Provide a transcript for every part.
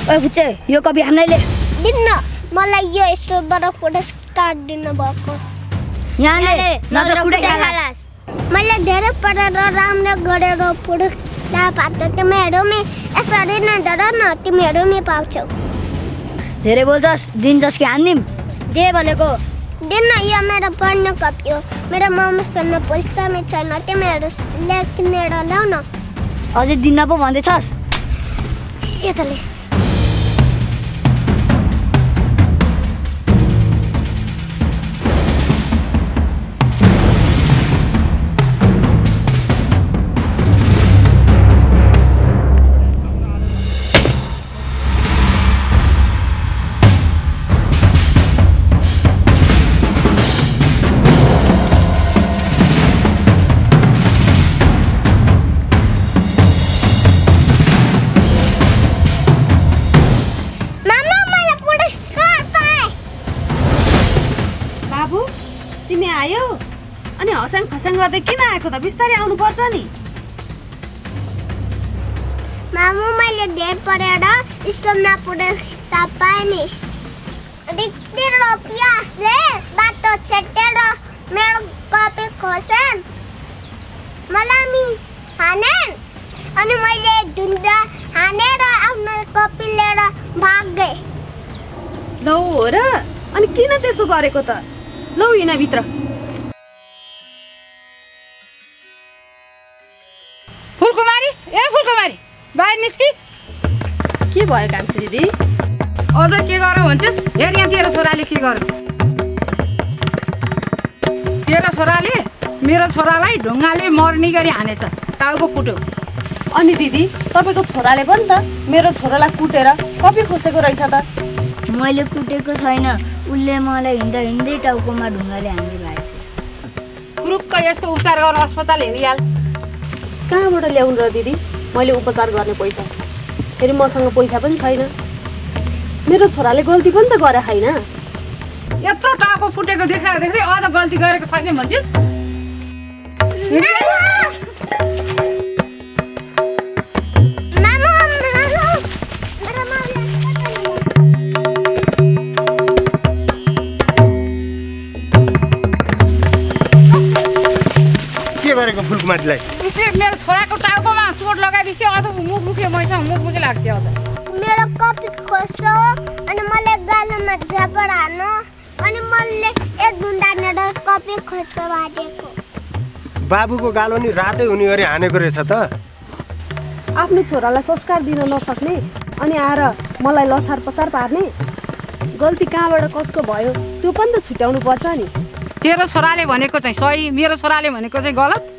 ओए फुच्चे यो कपी हान्नैले दिन्न मलाई यो यस्तोबाट पुरस्कार दिनु भएको यहाँले नत्र कुटै खालास मैले धेरै पढेर राम्रो गरेर पुरस्कार पाएको तिमीहरू यसरी नै डर न तिमीहरू नै पाउँछौ धेरै बोल्छस् दिन्छस् कि हान्दिम दे भनेको दिन्न यो मेरो पढ्ने कपी हो मेरो मम्मीसँग पैसा पनि छैन तिमीहरू किनेर ल्याउ न अझै दिन्न पो भन्दैछस् यताले खसाङ गर्दै किन आएको त बिस्तारै आउनु पर्छ नि मामु मैले धेरै पढेर स्कुलमा पुरस्कार पाएँ नि रिक्तिर पियासले बाटो छेटेर मेरो कपी खोसेन मलाई हानेन अनि मैले ढुङ्गा हानेर आफ्नो कपी लिएर भागे लौ हो र अनि किन त्यसो गरेको त लौ हिँड भित्र बाहिर निस्की के भयो कान्छी दिदी अझ के गर भन्छस् हेर यहाँ तेरो छोराले के गर तेरो छोराले मेरो छोरालाई ढुङ्गाले मर्नी गरी हानेछ टाउको फुट्यो अनि दिदी तपाईको छोराले पनि त मेरो छोरालाई कुटेर कपी खोसेको रहेछ त मैले कुटेको छैन उले मलाई हिँड्दा हिँड्दै टाउकोमा ढुङ्गाले हान्दै भएको ग्रुपक यसको उपचार गर्न अस्पताल हेरिहाल कहाँबाट ल्याउनु र दिदी मैले उपचार गर्ने पैसा फेरि मसँग पैसा पनि छैन मेरो छोराले गल्ती पनि त गरे हैन यत्रो टाउको फुटेको देख्दा देख्दै अझ गल्ती गरेको छैन भन्छस् के गरेको फुलकुमारीलाई उसले मेरो छोराको टाउकोमा चोट लगाइदिन्छ अझ मुखमुखे मैसँग मुखमुखे लाग्छ अझ मेरो कपी खोस्यो अनि मलाई गालामा झापड हान्यो अनि मैले एक दुन्डा मेरो कपी खोस्यो भाडेको बाबुको गालो नि रातै हुने गरी हानेको रहेछ त आफ्नो छोरालाई संस्कार दिन नसक्ने अनि आएर मलाई लछार पछार पार्ने गल्ती कहाँबाट कसको भयो त्यो पनि त छुट्याउनु पर्छ नि तेरो छोराले भनेको चाहिँ सही मेरो छोराले भनेको चाहिँ गलत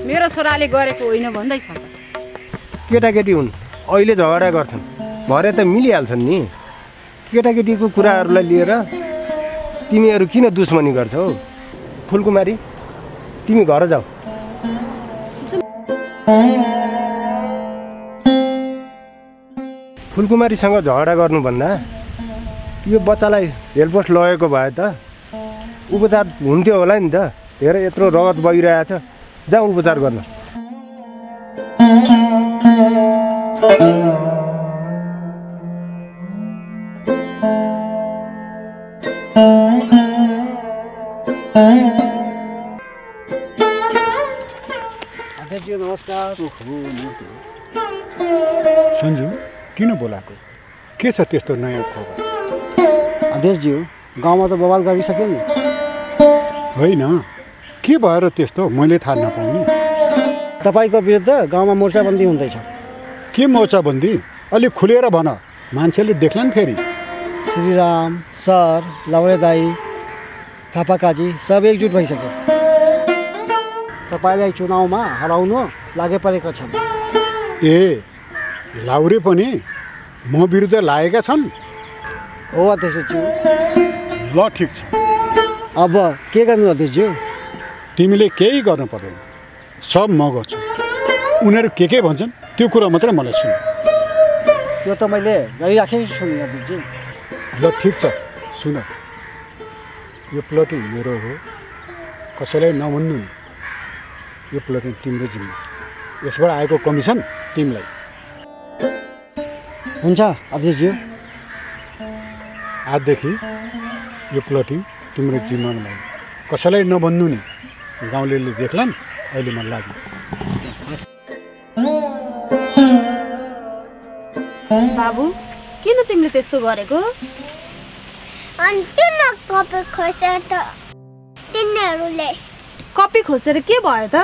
मेरो छोराले गरेको होइन भन्दैछ त केटाकेटी हुन् अहिले झगडा गर्छन् भरे त मिलिहाल्छन् नि केटाकेटीको कुराहरूलाई लिएर तिमीहरू किन दुश्मनी गर्छौ फुलकुमारी तिमी घर जाऊ फुलकुमारीसँग झगडा गर्नुभन्दा यो बच्चालाई हेलपोस्ट लगेको भए त उपचार हुन्थ्यो होला नि त हेर यत्रो रगत बगिरहेछ जाऊ उपचार गर्न अध्यक्षज्यू नमस्कार सन्जु किन बोलाएको के छ त्यस्तो नयाँ खबर अध्यक्षज्यू गाउँमा त बवाल गरिसक्यो नि होइन के भएर त्यस्तो मैले थाहा नपाउने तपाईँको विरुद्ध गाउँमा मोर्चाबन्दी हुँदैछ के मोर्चाबन्दी अलि खुलेर भन मान्छेले देख्लान् फेरि श्रीराम सर लौरे दाई थापा काजी सब एकजुट भइसक्यो तपाईँलाई चुनावमा हराउनु लागे परेको छ ए लाउरे पनि म विरुद्ध लागेका छन् हो अध्यक्षज्यू ल ठिक छ अब के गर्नु अध्यक्षज्यू तिमीले केही गर्नु पर्दैन सब म गर्छु उनीहरू के भन्छन् त्यो कुरा मात्रै मलाई सुन त्यो त मैले गरिराखेको छु नि अध्यक्षज्यू ल ठिक छ सुन यो प्लटिङ मेरो हो कसैलाई नभन्नु नि यो प्लटिङ तिम्रो जिम्मा यसबाट आएको कमिसन तिमीलाई हुन्छ अध्यक्षज्यू। आजदेखि यो प्लटिङ तिम्रो जिम्मामा लाग्यो। कसैलाई नभन्नु नि, गाउँलेले देख्लान्। अहिले मन लाग्यो। बाबु किन तिमीले त्यस्तो गरेको? अनि किन कपी खोसे त तिनीहरूले? कपी खोसेर के भयो त?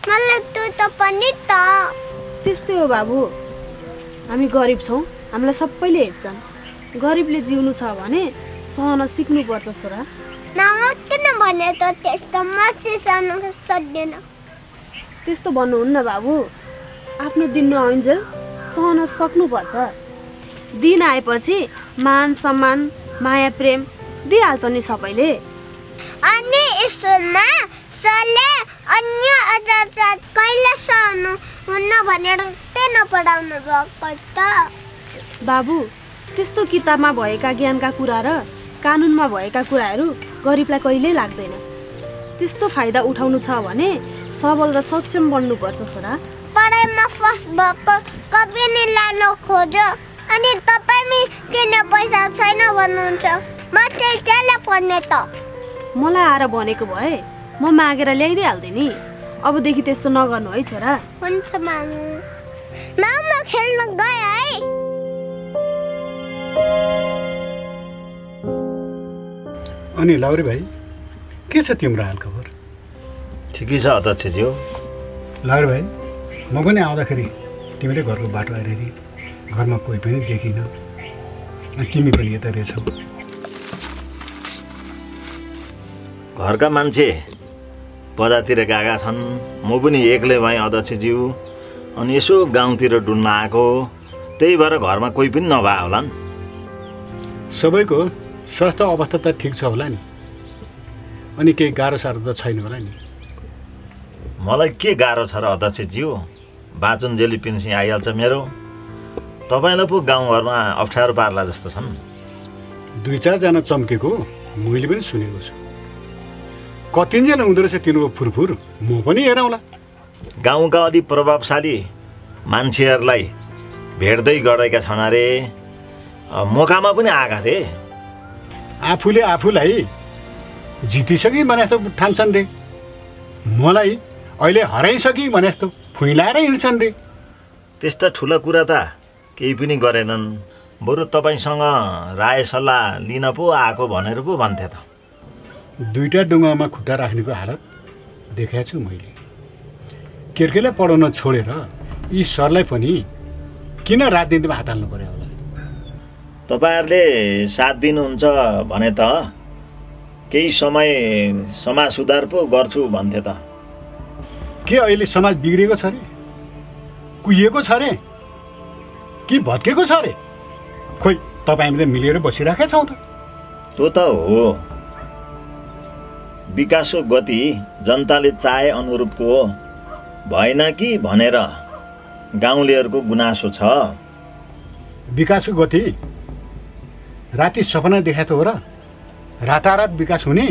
मलाई त्यो त पनि त। त्यस्तै हो बाबु, हामी गरिब छौँ, हामीलाई सबैले हेप्छन्। गरिबले जिउनु छ भने सहन सिक्नुपर्छ छोरा। मामा किन भने त त्यस्तो म सिसाउनु सक्दैन। त्यस्तो भन्नुहुन्न बाबु, आफ्नो दिन नआइन्जेल सहन सक्नुपर्छ। दिन आएपछि मान सम्मान माया प्रेम दिइहाल्छ नि सबैले। अनि स्कुलमा सरले अन्य अत्याचार कहिले सहनु हुन्न भनेर किन पढाउनु भएको त? बाबु त्यस्तो किताबमा भएका ज्ञानका कुरा र कानुनमा भएका कुराहरू गरिबलाई कहिल्यै लाग्दैन। त्यस्तो फाइदा उठाउनु छ भने सबल र सक्षम बन्नुपर्छ छोरा। पढाइमा फर्स्ट भएको कपी नि लान खोज्यो अनि तपाईँ किन पैसा छैन भन्नुहुन्छ? म त्यसैले पढ्ने त। मलाई आएर भनेको भए म मागेर ल्याइदिइहाल्थेँ नि। अबदेखि त्यस्तो नगर्नु है छोरा। हुन्छ मामु। मामा खेल्न गयो है। अनि लाउरे भाइ, के छ तिम्रो हालखबर? ठिकै छ अध्यक्षज्यू। लाउरे भाइ, म पनि आउँदाखेरि तिमीले घरको बाटो आएर थियौ। घरमा कोही पनि देखिनँ। अनि तिमी पनि यता रहेछौ। घरका मान्छे बजारतिर गएका छन्, म पनि एक्लै भएँ अध्यक्षज्यू। अनि यसो गाउँतिर डुल्न आएको, त्यही भएर घरमा कोही पनि नभए होलान्। सबैको स्वास्थ्य अवस्था त ठिक छ होला नि? अनि केही गाह्रो साह्रो त छैन होला नि? मलाई के गाह्रो छ र अध्यक्षज्यू? बाँचुन्जेली पेन्सन आइहाल्छ मेरो। तपाईँलाई पो गाउँघरमा अप्ठ्यारो पार्ला जस्तो छन्। 2-4 जना चम्केको मैले पनि सुनेको छु। कतिजना हुँदो रहेछ तिनीहरूको फुरफुर? म पनि हेरौँला। गाउँका अलि प्रभावशाली मान्छेहरूलाई भेट्दै गरेका छन् अरे। मौकामा पनि आएका थिए। आफूले आफूलाई जितिसकि भने जस्तो ठान्छन् रे। मलाई अहिले हराइसकि भने जस्तो फुइलाएर हिँड्छन् रे। त्यस्ता ठुला कुरा त केही पनि गरेनन्। बरु तपाईँसँग राय सल्लाह लिन पो आएको भनेर पो भन्थे त। 2टा डुङ्गामा खुट्टा राख्नेको हालत देखाएको छु मैले। केर्केलाई पढाउन छोडेर यी सरलाई पनि किन राजनीतिमा हात हाल्नु पर्यो होला? तपाईँहरूले साथ दिनुहुन्छ भने त केही समय समाज सुधार पो गर्छु भन्थे त। के अहिले समाज बिग्रेको छ रे? कुहिएको छ रे? कि भत्केको छ रे? खोइ तपाईँ हामीले मिलेर बसिराखेका छौँ त। त्यो त हो। विकासको गति जनताले चाहे अनुरूपको हो भएन कि भनेर गाउँलेहरूको गुनासो छ। विकासको गति राति सपना देखाएको हो र रातारात विकास हुने?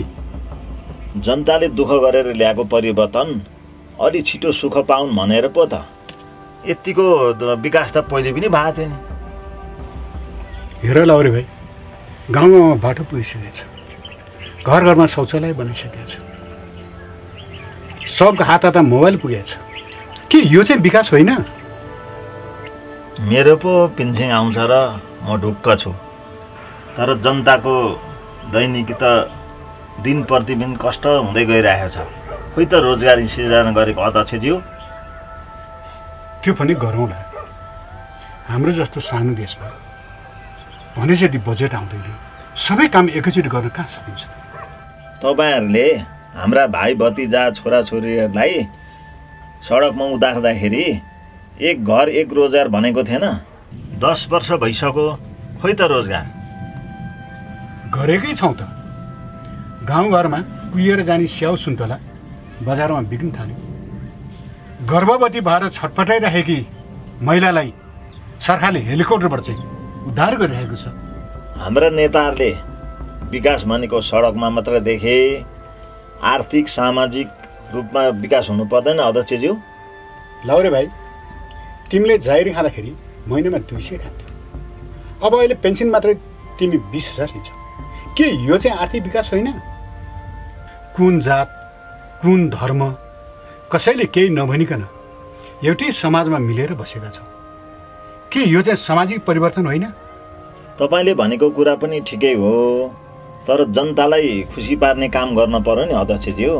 जनताले दुःख गरेर ल्याएको परिवर्तन अलि छिटो सुख पाउन् भनेर पो त। यतिको विकास त पहिले पनि भएको थियो नि। हेर लाउरे भाइ, गाउँमा बाटो पुगिसकेको छ। घर घरमा शौचालय बनाइसकेको छु। सबको हात हात मोबाइल पुगेको छ। के यो चाहिँ विकास होइन? मेरो पो पेन्सन आउँछ र म ढुक्क छु। तर जनताको दैनिकी त दिन प्रतिदिन कष्ट हुँदै गइरहेको छ। खोइ त रोजगारी सिर्जना गरेको अध्यक्षज्यू। त्यो पनि गरौँला। हाम्रो जस्तो सानो देशमा भनेपछि बजेट आउँदैन। सबै काम एकैचोटि गर्न कहाँ सकिन्छ? तपाईँहरूले हाम्रा भाइ भतिजा छोराछोरीहरूलाई सडकमा उतार्दाखेरि एक घर एक रोजगार भनेको थिएन? 10 वर्ष भइसक्यो, खोइ त रोजगार गरेकै छौँ त। गाउँघरमा कुहिएर जाने स्याउ सुन्तला बजारमा बिग्न थाल्यो। गर्भवती भएर छटपटाइरहेकी महिलालाई सरकारले हेलिकप्टरबाट चाहिँ उद्धार गरिरहेको छ। हाम्रा नेताहरूले विकास भनेको सडकमा मात्र देखे। आर्थिक सामाजिक रूपमा विकास हुनु पर्दैन अध्यक्षज्यू? लाउरे भाइ, तिमीले जाहिर खाँदाखेरि महिनामा 200 खान्थ्यौ। अब अहिले पेन्सन मात्रै तिमी 20,000 लिन्छौ। के यो चाहिँ आर्थिक विकास होइन? कुन जात कुन धर्म कसैले केही नभनिकन एउटै समाजमा मिलेर बसेका छौँ। के यो चाहिँ सामाजिक परिवर्तन होइन? तपाईँले भनेको कुरा पनि ठिकै हो, तर जनतालाई खुसी पार्ने काम गर्न पर्यो नि अध्यक्षज्यू।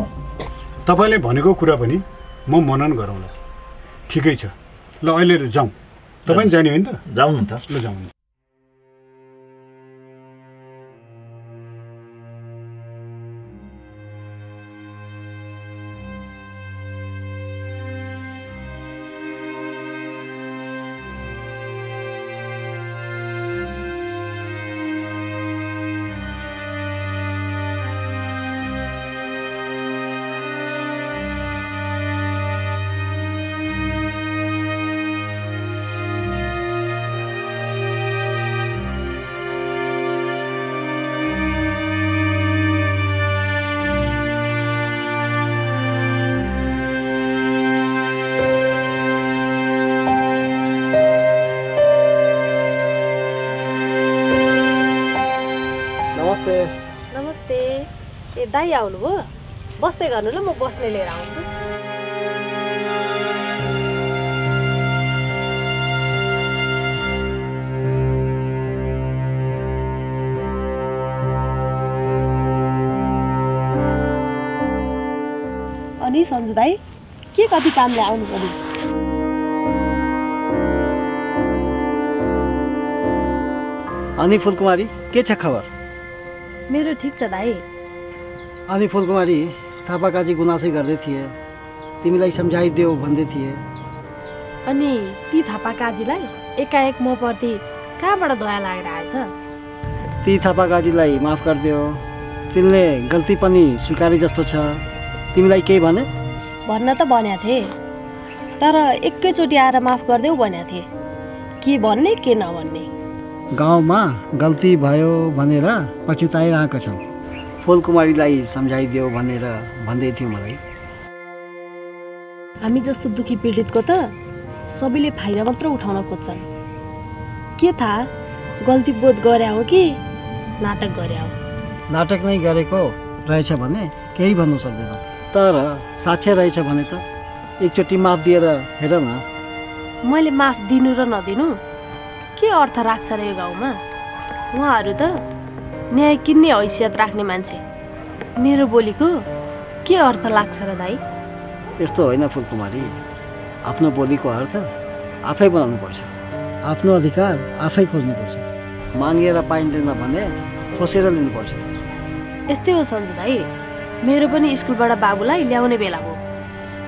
तपाईँले भनेको कुरा पनि म मनन गरौँला। ठिकै छ, ल अहिले जाउँ। तपाईँ जाने होइन त? जाउँ न त। ल जाउँ। नमस्ते। ए दाइ आउनुभयो? बस्दै गर्नु ल, म बस्ने लिएर आउँछु। अनि सन्जु दाइ, के कति कामले आउनु पर्यो? अनि फुलकुमारी, के छ खबर? मेरो ठिक छ दाइ। अनि फुलकुमारी, थापाकाजी गुनासै गर्दै थिए, तिमीलाई सम्झाइदेऊ भन्दै थिए। अनि ती थापाकाजीलाई एकाएक म प्रति कहाँबाट दया लागेर आएछ? ती थापाकाजीलाई माफ गरिदेऊ, तिनले गल्ती पनि स्वीकारे जस्तो छ। तिमीलाई केही भने? भन्न त भनेको थिएँ, तर एकैचोटि आएर माफ गरिदेऊ भनेको थिएँ। के भन्ने के नभन्ने। गाउँमा गल्ती भयो भनेर पछुताइरहेका छन्। फुलकुमारीलाई सम्झाइदेऊ भनेर भन्दै थियो मलाई। हामी जस्तो दुखी पीडितको त सबैले फाइदा मात्र उठाउन खोज्छन्। के थाहा गल्ती बोध गरे हो कि नाटक गरे हो। नाटक नै गरेको रहेछ भने केही भन्नु सक्दैन, तर साँच्चै रहेछ भने त एकचोटि माफ दिएर हेर न। मैले माफ दिनु र नदिनु के अर्थ राख्छ र यो गाउँमा? उहाँहरू त न्याय किन्ने हैसियत राख्ने मान्छे, मेरो बोलीको के अर्थ लाग्छ र दाइ? यस्तो होइन फुलकुमारी, आफ्नो बोलीको अर्थ आफै बनाउनुपर्छ, आफ्नो अधिकार आफै खोज्नुपर्छ। मागेर पाइँदैन भने खोसेर लिनुपर्छ। यस्तै हो सन्जु दाइ, मेरो पनि स्कुलबाट बाबुलाई ल्याउने बेला हो,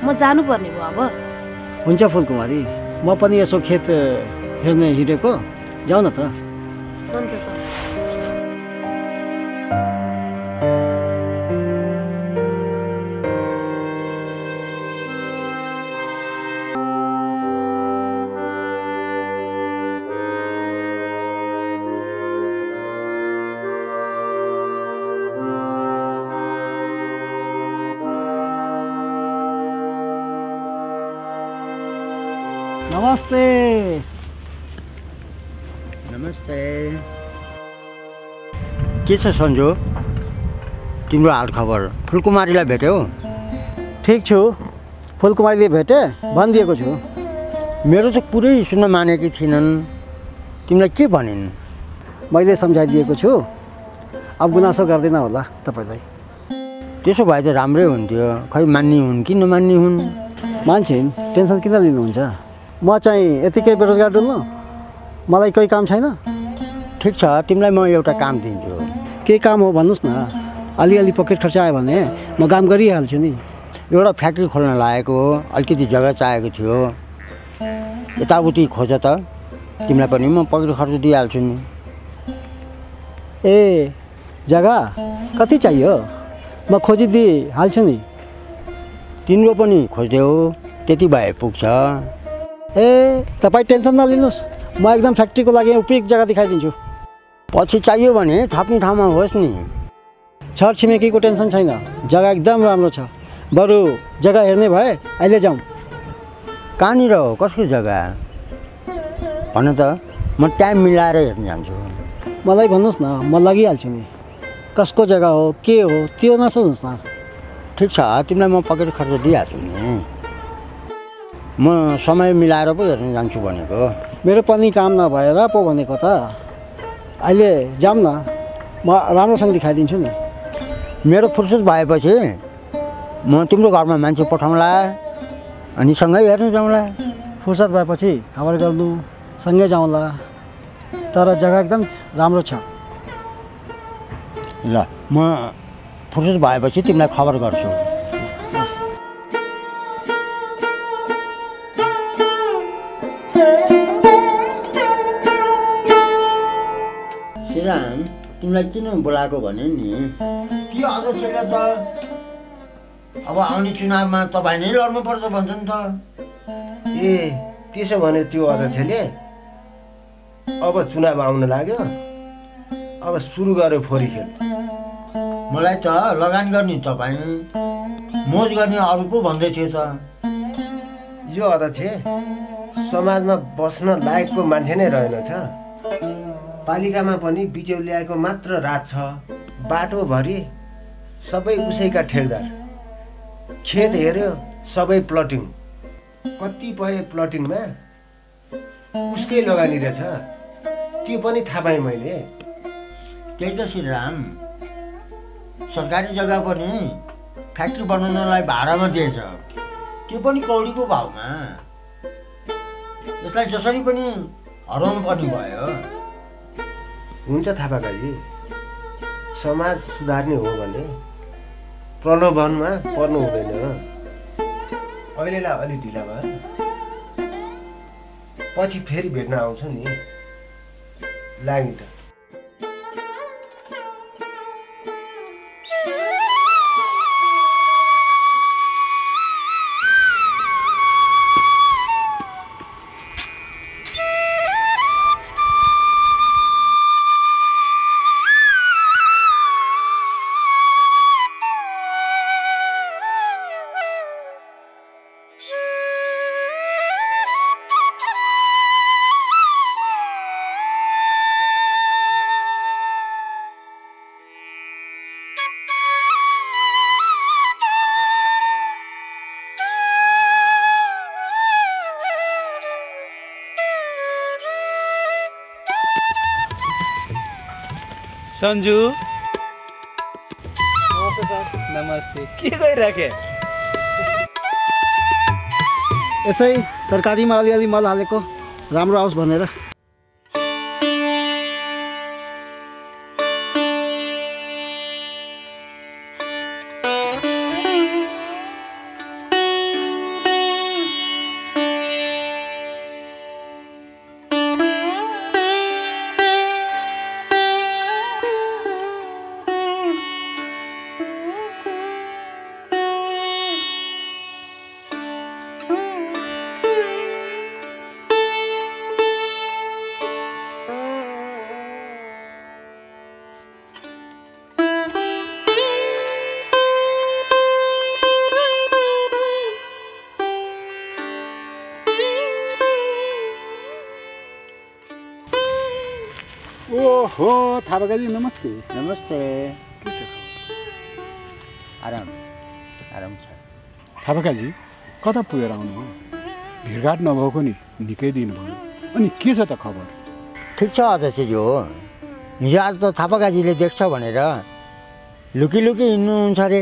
म जानुपर्ने भयो अब। हुन्छ फुलकुमारी, म पनि यसो खेत हेर्ने हिँडेको, जाऊ न त। हुन्छ त। नमस्ते। नमस्ते। के छ सन्जु, तिम्रो हाल खबर? फुलकुमारीलाई भेट्यौ? ठिक छु, फुलकुमारीले भेटे भनिदिएको छु। मेरो त पुरै सुन्न मानेकी थिइनन्, तिमीलाई के भनिन्? मैले सम्झाइदिएको छु, अब गुनासो गर्दैन होला तपाईँलाई। त्यसो भए त राम्रै हुन्थ्यो, खै मान्ने हुन् कि नमान्ने हुन्? मान्छे टेन्सन किन लिनुहुन्छ? म चाहिँ यतिकै बेरोजगार डुल्नु? मलाई कोही काम छैन? ठिक छ, तिमीलाई म एउटा काम दिन्छु। के काम हो भन्नुहोस् न, अलिअलि पकेट खर्च आयो भने म काम गरिहाल्छु नि। एउटा फ्याक्ट्री खोल्न लागेको हो, अलिकति जग्गा चाहिएको थियो, यताउति खोज त, तिमीलाई पनि म पकेट खर्च दिइहाल्छु नि। ए जग्गा कति चाहियो? म खोजिदिइहाल्छु नि। तिम्रो पनि खोजिदेऊ, त्यति भए पुग्छ। ए तपाईँ टेन्सन नलिनुहोस्, म एकदम फ्याक्ट्रीको लागि उपयुक्त जग्गा देखाइदिन्छु। पछि चाहियो भने थप्ने ठाउँमा होस् नि। छर छिमेकीको टेन्सन छैन, जग्गा एकदम राम्रो छ। बरु जग्गा हेर्ने भए अहिले जाउँ। कहाँनिर हो, कसको जग्गा भन त? म टाइम मिलाएर हेर्न जान्छु। मलाई भन्नुहोस् न, म लगिहाल्छु नि। कसको जग्गा हो के हो त्यो नसोध्नुहोस् न। ठिक छ, तिमीलाई म पकेट खर्च दिइहाल्छु नि। म समय मिलाएर पो हेर्न जान्छु भनेको। मेरो पनि काम नभएर पो भनेको त। अहिले जाऊँ न, म राम्रोसँग देखाइदिन्छु नि। मेरो फुर्सद भएपछि म तिम्रो घरमा मान्छे पठाउँला अनि सँगै हेर्न जाउँला। फुर्सद भएपछि खबर गर्नु, सँगै जाउँला। तर जग्गा एकदम राम्रो छ। ल म फुर्सद भएपछि तिमीलाई खबर गर्छु। श्रीराम, तिमीलाई किन बोलाएको भने नि, त्यो अध्यक्षले त अब आउने चुनावमा तपाईँ नै लड्नुपर्छ भन्छ नि त। ए त्यसो भने त्यो अध्यक्षले अब चुनाव आउन लाग्यो, अब सुरु गर्यो फोरी खेल। मलाई त लगानी गर्ने तपाईँ, मोज गर्ने अरू पो भन्दै थियो त। यो अध्यक्ष समाजमा बस्न लायकको मान्छे नै रहेनछ। पालिकामा पनि बिचौलियाको मात्र राज छ। बाटोभरि सबै उसैका ठेकदार। खेत हेऱ्यो सबै प्लटिङ। कतिपय प्लटिङमा उसकै लगानी रहेछ, त्यो पनि थाहा पाएँ मैले। त्यही त श्रीराम, सरकारी जग्गा पनि फ्याक्ट्री बनाउनलाई भाडामा दिएछ, त्यो पनि कौडीको भाउमा। यसलाई जसरी पनि हराउनु पर्ने भयो। हुन्छ थापाकाजी, समाज सुधार्ने हो भने प्रलोभनमा पर्नु हुँदैन। अहिलेलाई अलि ढिला भयो, पछि फेरि भेट्न आउँछु नि। लागि त सन्जु। नमस्ते सर। नमस्ते। के गरिराखे? यसै तरकारीमा अलिअलि मल हालेको, राम्रो आओस् भनेर। ओहो थापाकाजी नमस्ते। नमस्ते। के छ? आराम आराम छ। थापाकाजी कता पुगेर आउनु हो? भिडघाट नभएको नि निकै दिन भयो। अनि के छ त खबर? ठिक छ अध्यक्षज्यू, हिजो आज त थापाकाजीले देख्छ भनेर लुकी लुकी हिँड्नुहुन्छ अरे।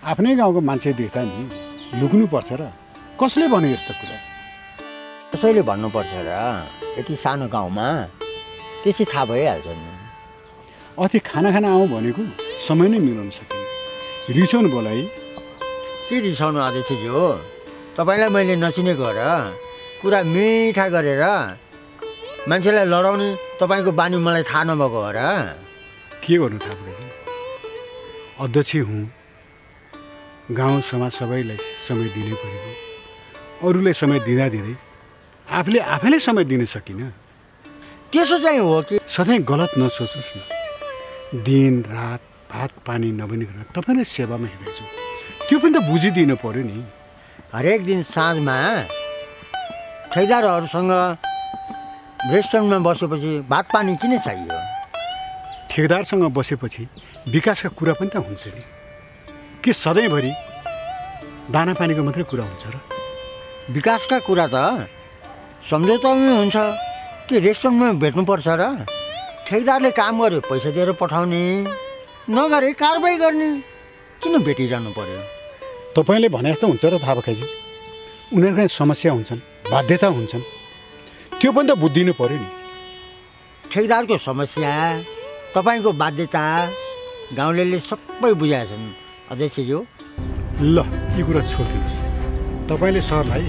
आफ्नै गाउँको मान्छे देख्दा नि लुक्नुपर्छ र? कसले भन्यो यस्तो कुरा? कसैले भन्नुपर्छ र? यति सानो गाउँमा त्यसै थाहा भइहाल्छ नि। अति खाना आउँ भनेको समय नै मिलाउन सकिन। रिसाउनु बोलाइ? के रिसाउनु अध्यक्षज्यू, तपाईँलाई मैले नचिनेको र कुरा मिठा गरेर मान्छेलाई लडाउने तपाईँको बानी मलाई थाहा नभएको हो र? के गर्नु थापाकाजी, अध्यक्ष हुँ, गाउँ समाज सबैलाई समय दिनै परेको। अरूलाई समय दिँदा दिँदै आफैले समय दिन सकिनँ। त्यसो चाहिँ हो कि सधैँ गलत नसोच्नुहोस् न। दिन रात भात पानी नबनिकन तपाईँलाई सेवामा हिँडेछु, त्यो पनि त बुझिदिनु पर्यो नि। हरेक दिन साँझमा ठेकदारहरूसँग रेस्टुरेन्टमा बसेपछि भात पानी किन चाहियो? ठेकेदारसँग बसेपछि विकासका कुरा पनि त हुन्छ नि। के सधैँभरि दाना पानीको मात्रै कुरा हुन्छ र? विकासका कुरा त सम्झौतामै हुन्छ कि रेस्टुरेन्टमा भेट्नुपर्छ र? ठेकेदारले काम गर्यो पैसा दिएर पठाउने, नगरे कारबाही गर्ने, किन भेटिरहनु पर्यो? तपाईँले भने जस्तो हुन्छ र थाहा काजी? उनीहरूका समस्या हुन्छन्, बाध्यता हुन्छन्, त्यो पनि त बुझिदिनु पर्यो नि। ठेकेदारको समस्या, तपाईँको बाध्यता गाउँलेले सबै बुझाएछन् अध्यक्षज्यू। ल यी कुरा छोडिदिनुहोस्। तपाईँले सरलाई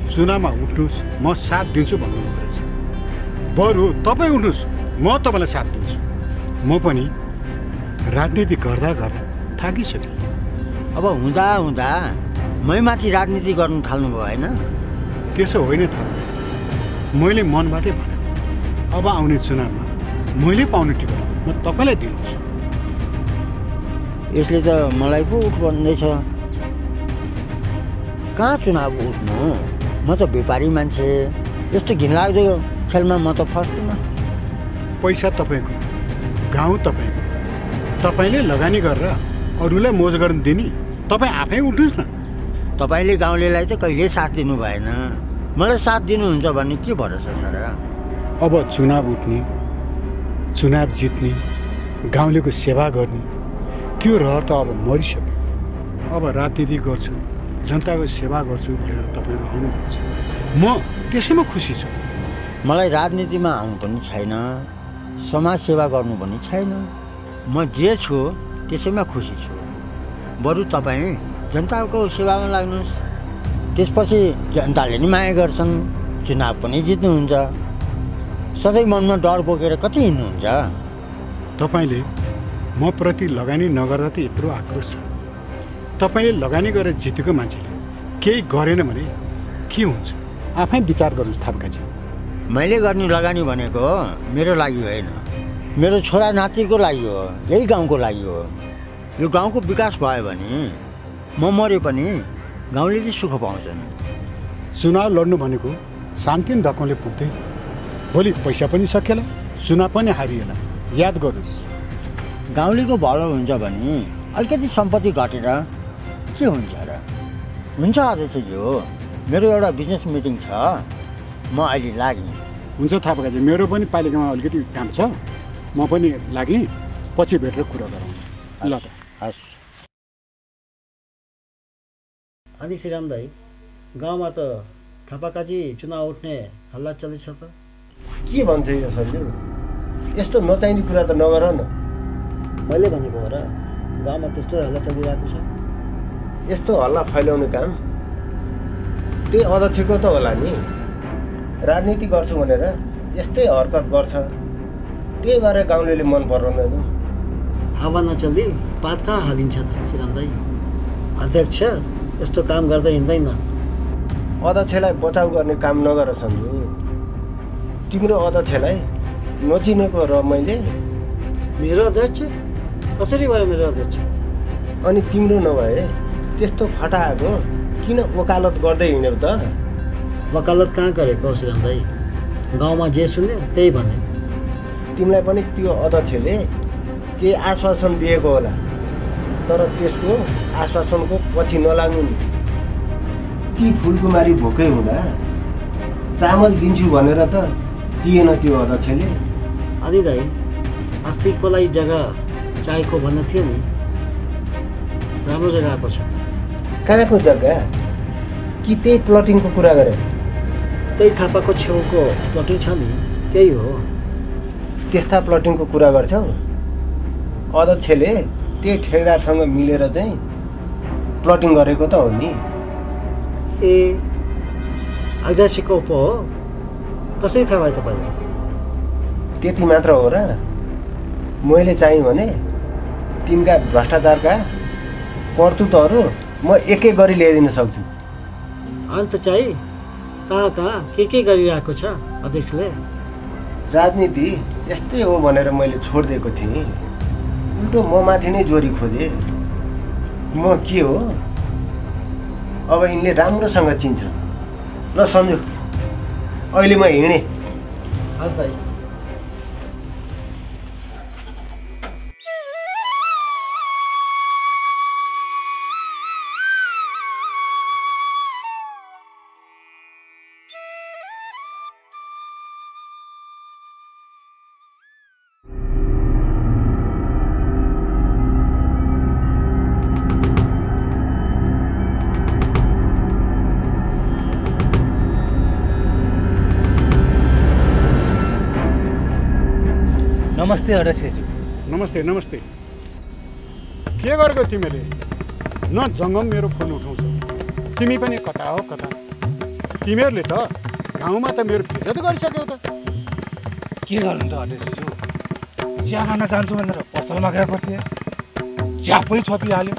चुनावमा उठ्नुहोस्, म साथ दिन्छु भन्नु रहेछ। बरु तपाईँ उठ्नुहोस्, म तपाईँलाई साथ दिन्छु। म पनि राजनीति गर्दा गर्दा थाकिसकेँ। अब हुँदा हुँदा मै माथि राजनीति गर्नु थाल्नुभयो होइन? त्यसो होइन थाहा, मैले मनबाटै भने अब आउने चुनावमा मैले पाउने टिकट म तपाईँलाई दिन्छु। यसले त मलाई पो उठ भन्दैछ। कहाँ चुनाव उठ्नु? म त व्यापारी मान्छे, यस्तो घिनलाग्दो खेलमा म त फस्दिनँ। पैसा तपाईँको, गाउँ तपाईँको, तपाईँले लगानी गरेर अरूलाई मोज गर्न दिने, तपाईँ आफै उठ्नुहोस् न। तपाईँले गाउँलेलाई त कहिल्यै साथ दिनु भएन, मलाई साथ दिनुहुन्छ भन्ने के भरोसा छ र? अब चुनाव उठ्ने, चुनाव जित्ने, गाउँलेको सेवा गर्ने त्यो रहर त अब मरिसक्यो। अब राजनीति गर्छु, जनताको सेवा गर्छु भनेर तपाईँहरू आउनुभएको छ, म त्यसैमा खुसी छु। मलाई राजनीतिमा आउनु पनि छैन, समाज सेवा गर्नु पनि छैन। म जे छु त्यसैमा खुसी छु। बरु तपाईँ जनताको सेवामा लाग्नुहोस्, त्यसपछि जनताले नि माया गर्छन्, चुनाव पनि जित्नुहुन्छ। सधैँ मनमा डर बोकेर कति हिँड्नुहुन्छ? तपाईँले म प्रति लगानी नगर्दा त यत्रो आक्रोश छ। तपाईँले लगानी गरेर जितेको मान्छेले केही गरेन भने के हुन्छ? आफै विचार गर्नुहोस् थापकाजी। मैले गर्ने लगानी भनेको मेरो लागि होइन, मेरो छोरा नातिको लागि हो, यही गाउँको लागि हो। यो गाउँको विकास भयो भने म मरे पनि गाउँले सुख पाउँछन्। चुनाव लड्नु भनेको शान्ति धक्काले पुग्दैन। भोलि पैसा पनि सकिएला, चुनाव पनि हारिएला, याद गर्नुहोस्। गाउँलेको भलो हुन्छ भने अलिकति सम्पत्ति घटेर के हुन्छ र? हुन्छ अध्यक्षज्यू, मेरो एउटा बिजनेस मिटिङ छ, म अहिले लागेँ। हुन्छ थापाजी, मेरो पनि पालिकामा अलिकति काम छ, म पनि लागेँ, पछि भेटेर कुरा गरौँ। ल त हस्। अनि श्रीराम दाई, गाउँमा त थापाकाजी चुनाव उठ्ने हल्ला चल्दैछ त? के भन्छ यो सरले? यस्तो नचाहिने कुरा त नगर न। मैले भनेको हो र, गाउँमा त्यस्तो हल्ला चलिरहेको छ। यस्तो हल्ला फैलाउने काम त्यही अध्यक्षको त होला नि। राजनीति गर्छु भनेर यस्तै हरकत गर्छ, त्यही भएर गाउँलेले मन पराउँदैन। हावा नचली पात कहाँ हालिन्छ त श्रीराम दाई? अध्यक्ष यस्तो काम गर्दा हिँड्दैन। अध्यक्षलाई बचाउ गर्ने काम नगर सम्झु। तिम्रो अध्यक्षलाई नचिनेको र मैले। मेरो अध्यक्ष कसरी भयो मेरो अध्यक्ष? अनि तिम्रो नभए त्यस्तो फटाएको किन वकालत गर्दै हिँड्यौ त? वकालत कहाँ गरेको श्रीराम दाई? गाउँमा जे सुन्यो त्यही भने। तिमीलाई पनि त्यो अध्यक्षले केही आश्वासन दिएको होला, तर त्यसको आश्वासनको पछि नलाग्नु नि। ती फुलकुमारी भोकै हुँदा चामल दिन्छु भनेर त दिएन त्यो अध्यक्षले। अनि दाई अस्ति कसलाई जग्गा चाहिएको भन्ने थियो नि, राम्रो जग्गा आएको छ। कहाँको जग्गा? कि त्यही प्लटिङको कुरा गरे? त्यही थापाको छेउको प्लटिङ छ नि, त्यही हो। त्यस्ता प्लटिङको कुरा गर्छौ? अध्यक्षले त्यही ठेकेदारसँग मिलेर चाहिँ प्लटिङ गरेको त हो नि। ए अध्यक्षको पो हो? कसरी थाहा भयो तपाईँलाई? त्यति मात्र हो र? मैले चाहिँ भने तिनका भ्रष्टाचारका कर्तुतहरू म एकै गरी ल्याइदिन सक्छु। अन्त चाहिँ कहाँ कहाँ के गरिरहेको छ अध्यक्षले? राजनीति यस्तै हो भनेर मैले छोडिदिएको थिएँ, उल्टो म माथि नै जोरी खोजेँ। म के हो? अब यिनले राम्रोसँग चिन्छ। ल सम्झु, अहिले म हिँडेँ, हस् दाइ। नमस्ते अध्यक्षज्यू। नमस्ते नमस्ते। के गरेको तिमीले? न जङ्गम मेरो फोन उठाउँछ, तिमी पनि कता हो कता। तिमीहरूले त गाउँमा त मेरो बेइज्जत गरिसक्यौ त। के गर्नु त अध्यक्षज्यू, चिया खान जान्छु भनेर पसलमा गएको थिएँ, च्यापै छोपिहाल्यो।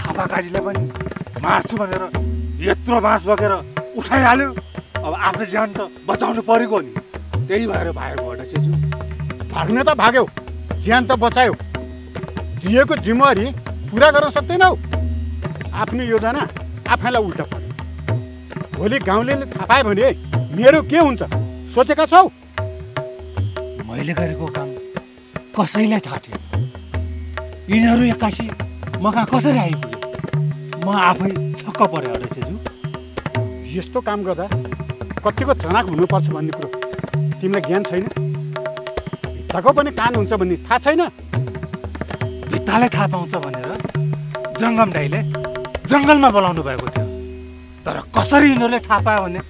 थापा काजीले पनि मार्छु भनेर यत्रो बाँस बोकेर उठाइहाल्यो। अब आफ्नो ज्यान त बचाउनु परेको नि, त्यही भएर भागेको अध्यक्षज्यू। भाग्न त भाग्यौ, ज्यान त बचायौ। दिएको जिम्मेवारी पुरा गर्न सक्दैनौ। आफ्नो योजना आफैलाई उल्टा पर्यो। भोलि गाउँले थाहा पायो भने मेरो के हुन्छ सोचेका छौ? मैले गरेको काम कसैलाई थाहा थिएन। यिनीहरू एक्कासी म कहाँ कसरी आइपुग्यो? म आफै छक्क परेँ अध्यक्षज्यू। यस्तो काम गर्दा कतिको चनाक हुनुपर्छ भन्ने कुरो तिमीलाई ज्ञान छैन? भित्ताको पनि कान हुन्छ भन्ने थाहा छैन? भित्तालाई थाहा पाउँछ भनेर जङ्गम दाइले जङ्गलमा बोलाउनु भएको थियो। तर कसरी यिनीहरूले थाहा पायो भने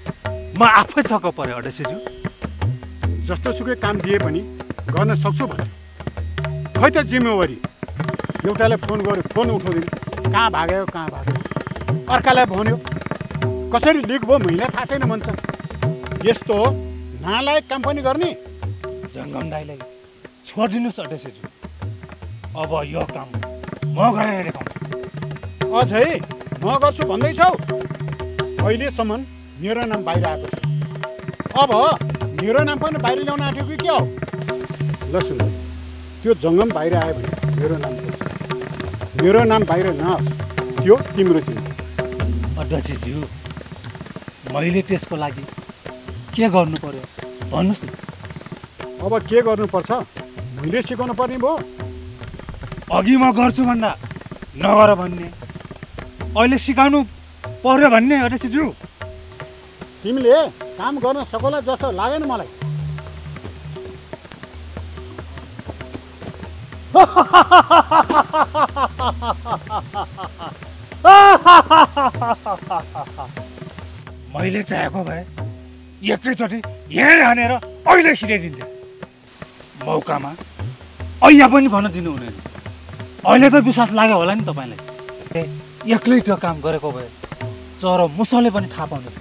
म आफै छक्क परेँ अध्यक्षज्यू। जस्तो सुकै काम दिए पनि गर्न सक्छु भने खै त जिम्मेवारी। एउटालाई फोन गर्यो, फोन उठाउँदैन, कहाँ भाग्यो कहाँ भाग्यो। अर्कालाई भन्यो, कसरी लिक भयो महिना थाहा छैन भन्छ। यस्तो नालायक काम पनि गर्ने? जङ्गम दाइलाई छोडिदिनुहोस् अध्यक्षज्यू। अब यो काम म गरेर देखाउँछु। अझै म गर्छु भन्दैछौ? अहिलेसम्म मेरो नाम बाहिर आएको छ, अब मेरो नाम पनि बाहिर ल्याउन आँट्यो कि के हो? ल सुन, त्यो जङ्गम बाहिर आयो भने मेरो नाम बोल्छ। मेरो नाम बाहिर नआओस्, त्यो तिम्रो चिन्ता। अध्यक्षज्यू, मैले त्यसको लागि के गर्नु पर्यो भन्नुहोस् न। अब के गर्नुपर्छ मैले सिकाउनु पर्ने भयो? अघि म गर्छु भन्दा नगर भन्ने, अहिले सिकाउनु पर्यो भन्ने अध्यक्षज्यू। तिमीले काम गर्न सकला जस्तो लागेन मलाई। मैले चाहेको भए एकैचोटि यहाँ हानेर अहिले छिराइदिन्थेँ। मौकामा ऐया पनि भन्न दिनु हुँदैन। अहिले त विश्वास लाग्यो होला नि तपाईँलाई। एक्लै त्यो काम गरेको भए चरो मुसले पनि थाहा पाउँदैन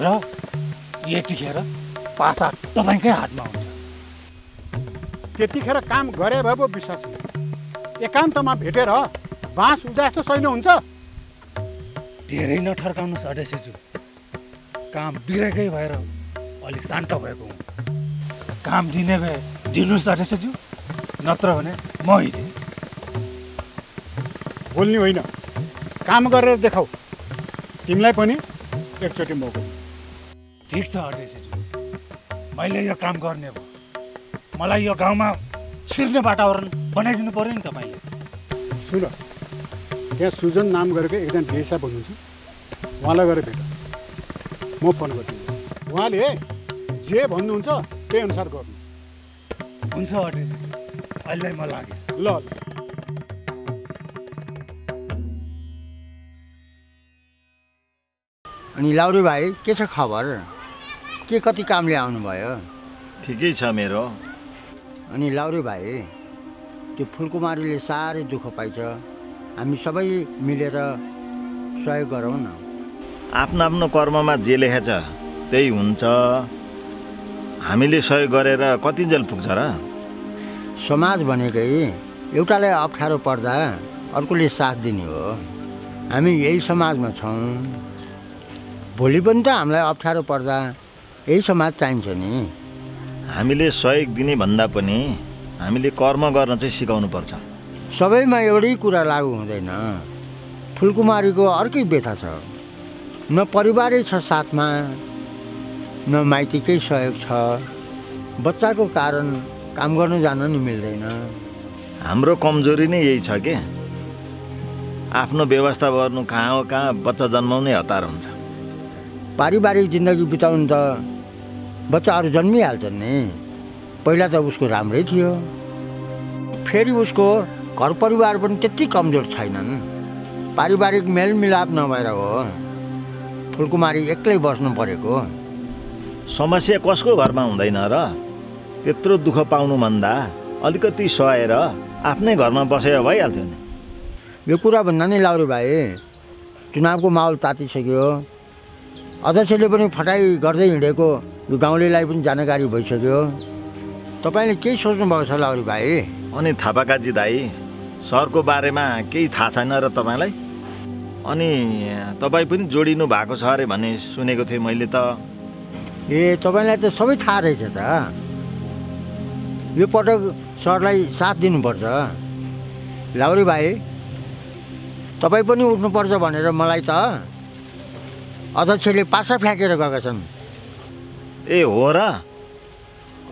र यतिखेर पासा तपाईँकै हातमा हुन्छ। त्यतिखेर काम गरे भए पो विश्वास हुने। एकान्तमा भेटेर बाँस उजा जस्तो सैन हुन्छ? धेरै नठर्काउनुहोस् अध्यक्षज्यू। काम बिग्रेकै भएर अलि शान्त भएको हुँ। काम दिने भए दिनुहोस् अध्यक्षज्यू, नत्र भने म हिँडेँ। बोल्ने होइन, काम गरेर देखाऊ। तिमीलाई पनि एकचोटि मौका। ठिक छ अध्यक्षज्यू, मैले यो काम गर्ने भयो। मलाई यो गाउँमा छिर्ने वातावरण बनाइदिनु पर्यो नि तपाईँले। सुन, त्यहाँ सुजन नाम गरेको एकजना भेसा भन्नुहुन्छ, उहाँलाई गएर भेट। म फोन गर्छु, उहाँले जे भन्नुहुन्छ त्यही अनुसार गर्नु। हुन्छ अध्यक्षज्यू, अहिले म लागेँ। ल ल। अनि लाउरी भाइ के छ खबर? के कति कामले आउनुभयो? ठिकै छ मेरो। अनि लाउरी भाइ, त्यो फुलकुमारीले साह्रै दुःख पाइछ, हामी सबै मिलेर सहयोग गरौँ न। आफ्नो आफ्नो कर्ममा जे लेखेछ त्यही हुन्छ। हामीले सहयोग गरेर कति जेल पुग्छ र? समाज भनेकै एउटालाई अप्ठ्यारो पर्दा अर्कोले साथ दिने हो। हामी यही समाजमा छौँ। भोलि पनि त हामीलाई अप्ठ्यारो पर्दा यही समाज चाहिन्छ नि। हामीले सहयोग दिने भन्दा पनि हामीले कर्म गर्न चाहिँ सिकाउनुपर्छ। सबैमा एउटै कुरा लागु हुँदैन। फुलकुमारीको अर्कै व्यथा छ, न परिवारै छ साथमा, न माइतीकै सहयोग छ। बच्चाको कारण काम गर्न जान नि मिल्दैन। हाम्रो कमजोरी नै यही छ के आफ्नो व्यवस्था गर्नु कहाँ हो कहाँ बच्चा जन्माउनै हतार हुन्छ। पारिवारिक जिन्दगी बिताउनु त बच्चाहरू जन्मिहाल्छन् नि। पहिला त उसको राम्रै थियो, फेरि उसको घर परिवार पनि त्यति कमजोर छैनन्। पारिवारिक मेलमिलाप नभएर हो फुलकुमारी एक्लै बस्नु परेको। समस्या कसको घरमा हुँदैन र? त्यत्रो दुःख पाउनुभन्दा अलिकति सहेर आफ्नै घरमा बसेर भइहाल्थ्यो नि। यो कुरा भन्दा नै लाउरे भाइ, चुनावको माहौल तातिसक्यो। अध्यक्षले पनि फटाइ गर्दै हिँडेको यो गाउँलेलाई पनि जानकारी भइसक्यो। तपाईँले केही सोच्नुभएको छ लाउरे भाइ? अनि थापाकाजी दाई, सहरको बारेमा केही थाहा छैन र तपाईँलाई? अनि तपाईँ पनि जोडिनु भएको छ अरे भन्ने सुनेको थिएँ मैले त। ए, तपाईँलाई त सबै थाहा रहेछ त। यो पटक सरलाई साथ दिनुपर्छ। लाउरे भाइ, तपाईँ पनि उठ्नुपर्छ भनेर मलाई त अध्यक्षले पासा फ्याँकेर गएका छन्। ए हो र?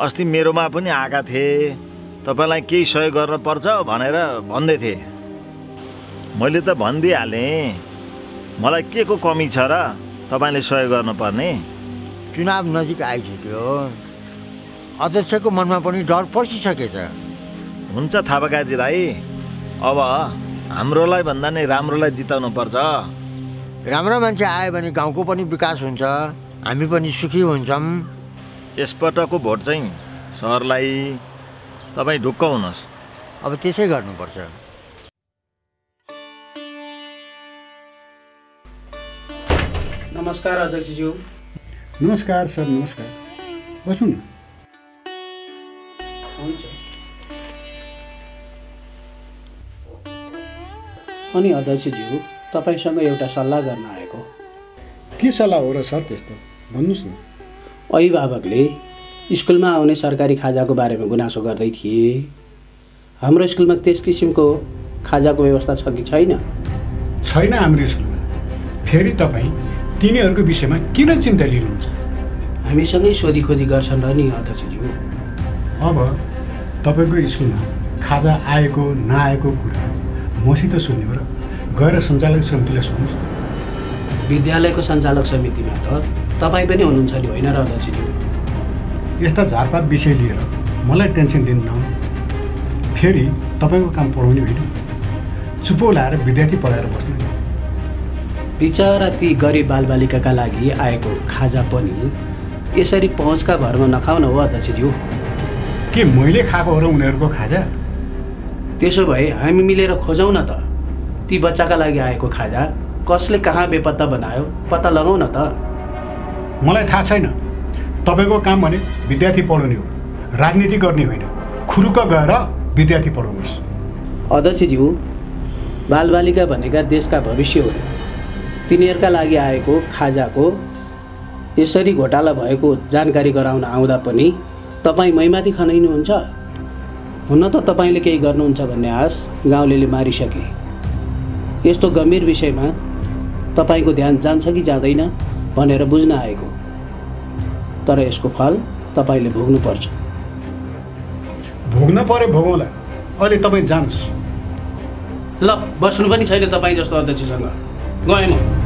अस्ति मेरोमा पनि आएका थिए, तपाईँलाई केही सहयोग गर्न पर्छ भनेर भन्दै थिए। मैले त भनिदिइहालेँ मलाई के को कमी छ र तपाईँले सहयोग गर्नुपर्ने। चुनाव नजिक आइसक्यो, अध्यक्षको मनमा पनि डर पसिसकेछ। हुन्छ थापाकाजी दाई, अब हाम्रोलाई भन्दा नै राम्रोलाई जिताउनु पर्छ। राम्रो मान्छे आयो भने गाउँको पनि विकास हुन्छ, हामी पनि सुखी हुन्छौँ। यसपटकको भोट चाहिँ सरलाई। तपाईँ ढुक्क हुनुहोस्। अब त्यसै गर्नुपर्छ। नमस्कार अध्यक्षज्यू। नमस्कार सर, नमस्कार। बस्नु न। हुन्छ। अनि अध्यक्षज्यू, तपाईँसँग एउटा सल्लाह गर्न आएको। के सल्लाह हो र सर त्यस्तो? भन्नुहोस् न। अभिभावकले स्कुलमा आउने सरकारी खाजाको बारेमा गुनासो गर्दै थिए। हाम्रो स्कुलमा त्यस किसिमको खाजाको व्यवस्था छ कि छैन? छैन हाम्रो स्कुलमा। फेरि तपाईँ तिनीहरूको विषयमा किन चिन्ता लिनुहुन्छ? हामीसँगै सोधीखोजी गर्छन् र नि अध्यक्षज्यू। अब तपाईँको स्कुलमा खाजा आएको नआएको कुरा मसित सुन्ने हो र गएर सञ्चालक समितिलाई सोध्नुहोस् न। विद्यालयको सञ्चालक समितिमा त तपाईँ पनि हुनुहुन्छ नि, होइन र अध्यक्षज्यू? यस्ता झारपात विषय लिएर मलाई टेन्सन दिनु न। फेरि तपाईँको काम पढाउने होइन, चुपो लाएर विद्यार्थी पढाएर बस्नु। बिचरा ती गरिब बालबालिकाका लागि आएको खाजा पनि यसरी पहुँचका भरमा नखाउन हो अध्यक्षज्यू। के मैले खाएको हो र उनीहरूको खाजा? त्यसो भए हामी मिलेर खोजौँ न त। ती बच्चाका लागि आएको खाजा कसले कहाँ बेपत्ता बनायो पत्ता लगाउँ न त। मलाई थाहा छैन। तपाईँको काम भने विद्यार्थी पढाउने हो, राजनीति गर्ने होइन। खुरुक्क गएर विद्यार्थी पढाउनुहोस्। अध्यक्षज्यू, बालबालिका भनेका देशका भविष्य हो। तिनीहरूका लागि आएको खाजाको यसरी घोटाला भएको जानकारी गराउन आउँदा पनि तपाईँ मैमाथि खनाइनुहुन्छ। हुन त तपाईँले केही गर्नुहुन्छ भन्ने आश गाउँलेले मारिसके। यस्तो गम्भीर विषयमा तपाईँको ध्यान जान्छ कि जाँदैन भनेर बुझ्न आएको। तर यसको फल तपाईँले भोग्नुपर्छ। भोग्न परे भोगौँला। अहिले तपाईँ जानुहोस्। ल, बस्नु पनि छैन तपाईँ जस्तो अध्यक्षसँग। गएँ म।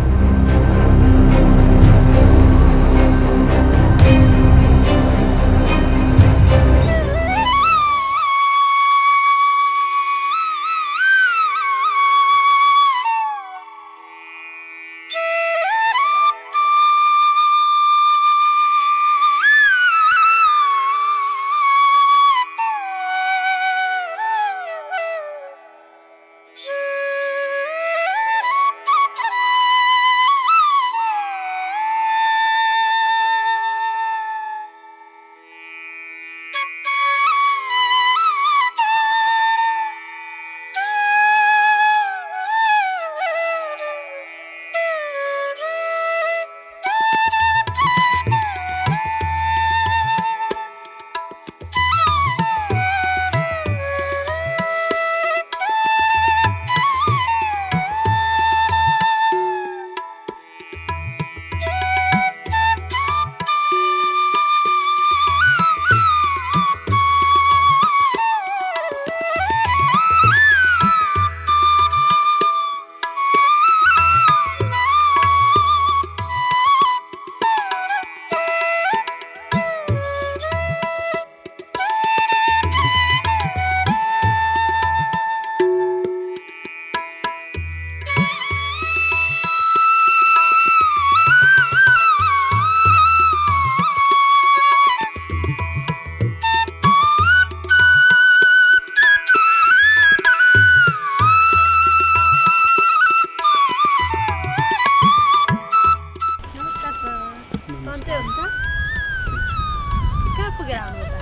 पुगेर आउनु त?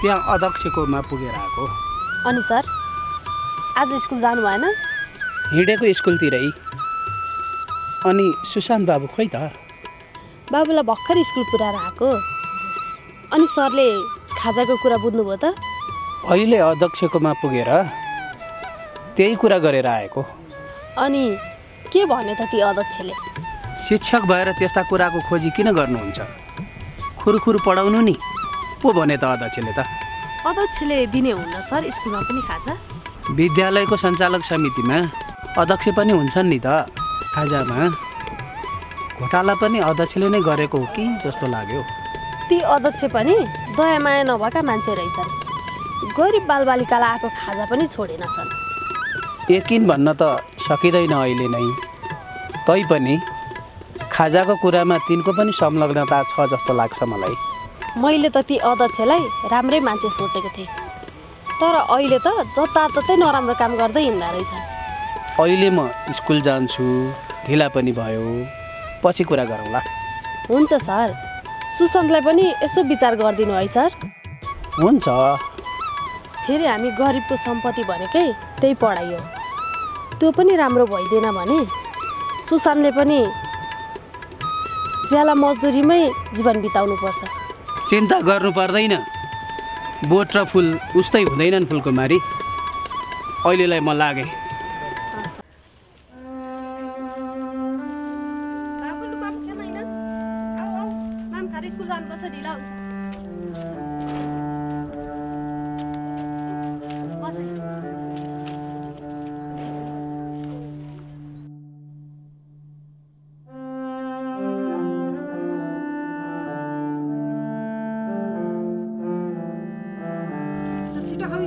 त्यहाँ अध्यक्षकोमा पुगेर आएको। अनि सर आज स्कुल जानु भएन? हिँडेको स्कुलतिरै। अनि सुशान्त बाबु खोइ त? बाबुलाई भर्खर स्कुल पुऱ्याएर आएको। अनि सरले खाजाको कुरा बुझ्नुभयो त? अहिले अध्यक्षकोमा पुगेर त्यही कुरा गरेर आएको। अनि के भने त ती अध्यक्षले? शिक्षक भएर त्यस्ता कुराको खोजी किन गर्नुहुन्छ? खुरुखुरु पढाउनु नि पो भने त अध्यक्षले त। अध्यक्षले दिने हुन्न सर स्कुलमा पनि खाजा? विद्यालयको सञ्चालक समितिमा अध्यक्ष पनि हुन्छन् नि त। खाजामा घोटाला पनि अध्यक्षले नै गरेको हो कि जस्तो लाग्यो। ती अध्यक्ष पनि दया माया नभएका मान्छे रहेछन्। गरिब बालबालिकालाई आएको खाजा पनि छोडेनछन्। यकिन भन्न त सकिँदैन अहिले नै। तैपनि खाजाको कुरामा तिनको पनि संलग्नता छ जस्तो लाग्छ मलाई। मैले त ती अध्यक्षलाई राम्रै मान्छे सोचेको थिएँ, तर अहिले त जताततै नराम्रो काम गर्दै हिँड्दा रहेछन्। अहिले म स्कुल जान्छु, ढिला पनि भयो, पछि कुरा गरौँला। हुन्छ सर, सुशान्तलाई पनि यसो विचार गरिदिनु है सर। हुन्छ। फेरि हामी गरिबको सम्पत्ति भनेकै त्यही पढाइ हो। त्यो पनि राम्रो भइदिएन भने सुशान्तले पनि ज्याला मजदुरीमै जीवन बिताउनुपर्छ। चिन्ता गर्नु पर्दैन, बोट र फुल उस्तै हुँदैनन् फुलकुमारी। अहिलेलाई म लागेँ।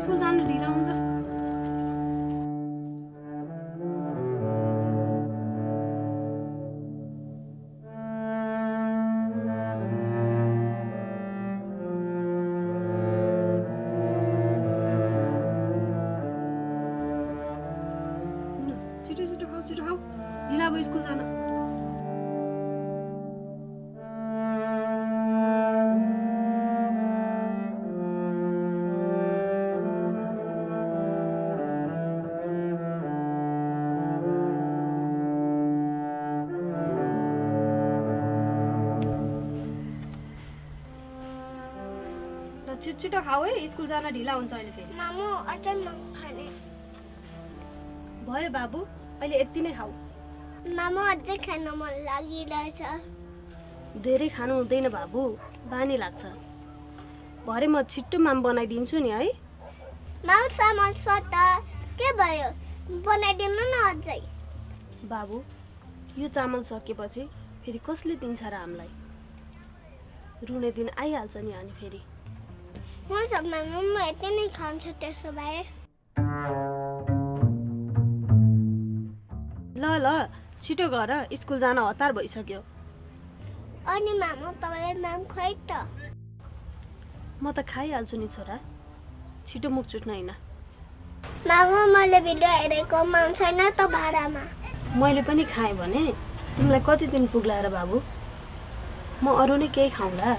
स्कुल जानु ढिला हुन्छ। छिटो छिटो खाऊ, छिटो खाऊ, ढिला भयो स्कुल जान। छिटो खाऊ है, स्कुल जान ढिला हुन्छ अहिले फेरि। मामु अचार नखाने भयो बाबु, अहिले यति नै खाऊ। मामु अझै खान मन लागिरहेछ। धेरै खानु हुँदैन बाबु, बानी लाग्छ। भरे म छिट्टो माम बनाइदिन्छु नि है। माउ चामल छ त, के भयो बनाइदिनु न अझै। बाबु यो चामल सकेपछि फेरि कसले दिन्छ र हामीलाई? रुने दिन आइहाल्छ नि अनि फेरि। हुन्छ मामु, म यति नै खान्छु त्यसो भए। ल ल छिटो गर, स्कुल जान हतार भइसक्यो। अनि मामु तपाईँले माम खुवाइ त? म त खाइहाल्छु नि छोरा, छिटो मुख चुट्न हैन। मामु मैले भिडियो हेरेको माम छैन त भाडामा। मैले पनि खाएँ भने तिमीलाई कति दिन पुग्ला र बाबु? म अरू नै केही खाउँला।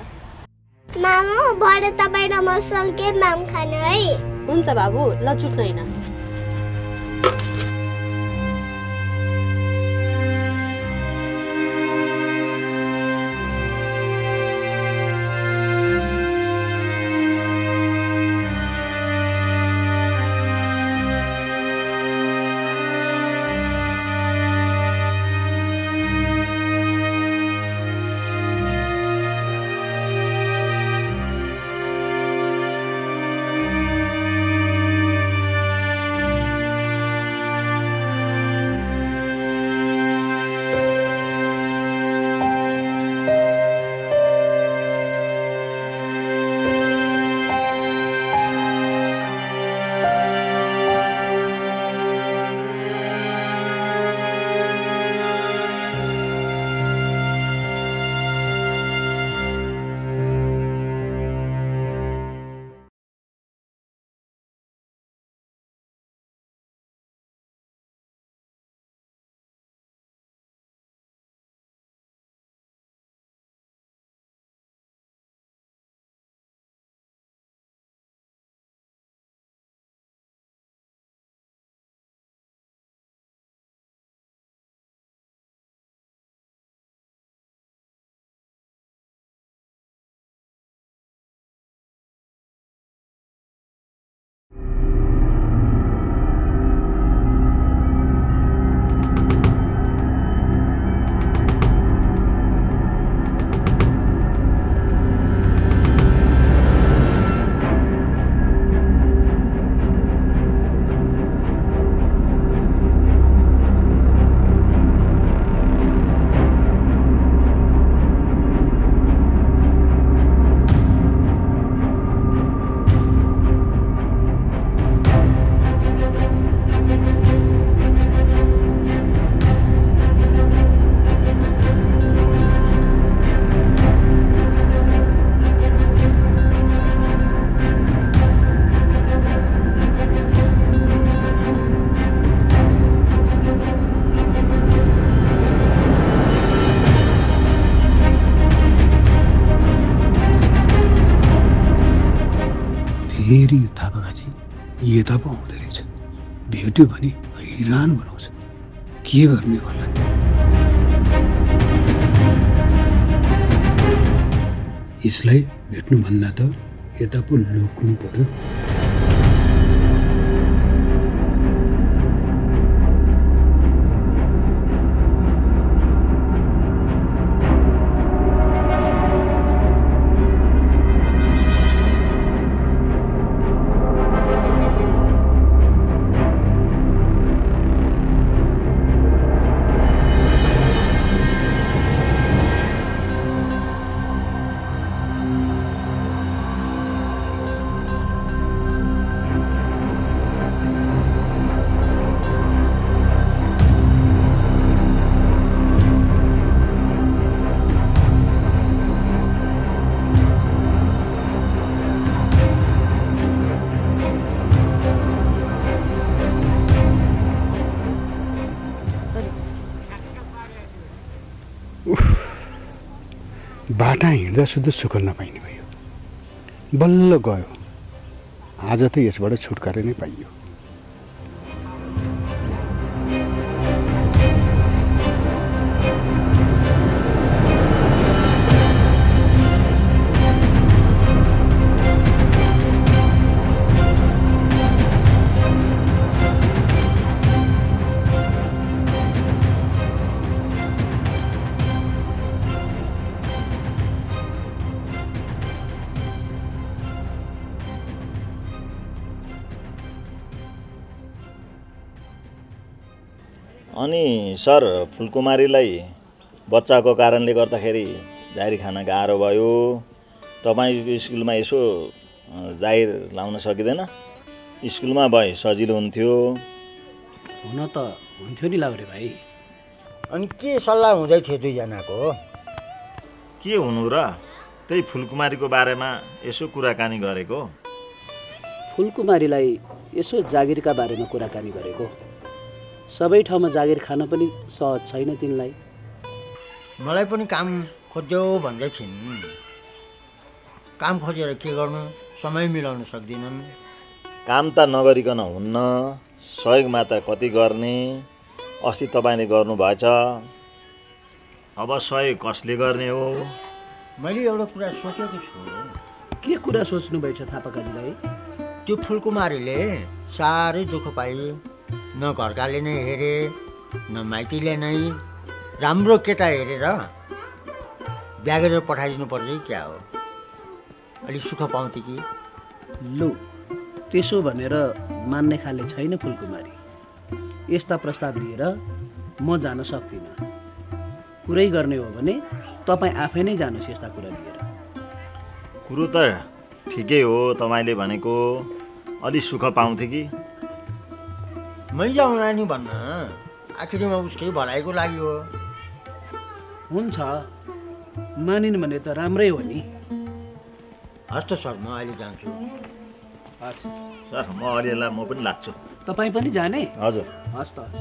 मामु भरे तपाईँ र म सँगै माम खाने है। हुन्छ बाबु, ल चुट्न हैन। फेरि यो थापाकाजी यता पो आउँदो रहेछ। भेट्यो भने हैरान बनाउँछ। के गर्ने होला? यसलाई भेट्नुभन्दा त यता पो लुक्नु पर्यो। बाटा हिँड्दा सुध सुख नपाइने भयो। बल्ल गयो। आज त यसबाट छुटकारा नै पाइयो। अनि सर फुलकुमारीलाई बच्चाको कारणले गर्दाखेरि जाहिर खान गाह्रो भयो। तपाईको स्कुलमा यसो जाहिर लाउन सकिँदैन? स्कुलमा भए सजिलो हुन्थ्यो। हुन त हुन्थ्यो नि लाउरे भाइ। अनि के सल्लाह हुँदै थियो दुईजनाको? के हुनु र, त्यही फुलकुमारीको बारेमा यसो कुराकानी गरेको। फुलकुमारीलाई यसो जागिरका बारेमा कुराकानी गरेको। सबै ठाउँमा जागिर खान पनि सहज छैन तिनलाई। मलाई पनि काम खोज्यो भन्दै छिन्। काम खोजेर के गर्नु, समय मिलाउन सक्दिनन्। काम त नगरिकन हुन्न, सहयोग मात्र कति गर्ने। अस्ति तपाईँले गर्नुभएछ, अब सहयोग कसले गर्ने हो? मैले एउटा कुरा सोचेको छु। के कुरा सोच्नु भएछ थापाकाजीलाई? त्यो फुलकुमारीले साह्रै दुःख पाए। न घरकाले नै हेरे, न माइतीले नै। राम्रो केटा हेरेर बिहा गरेर पठाइदिनु पर्छ कि क्या हो? अलिक सुख पाउँथ्यो कि? लु, त्यसो भनेर मान्ने खाले छैन फुलकुमारी। यस्ता प्रस्ताव लिएर म जान सक्दिनँ। कुरै गर्ने हो भने तपाईँ आफै नै जानुहोस् यस्ता कुरा लिएर। कुरो त ठिकै हो तपाईँले भनेको। अलि सुख पाउँथ्यो कि? मै जाउँला नि भन्न, आखिरमा उसकै भलाइको लागि हो। हुन्छ, मानिन् भने त राम्रै हो नि। हस् त सर, म अहिले जान्छु। सर म अलिअलि म पनि लाग्छु। तपाईँ पनि जाने? हजुर। हस् त हस्।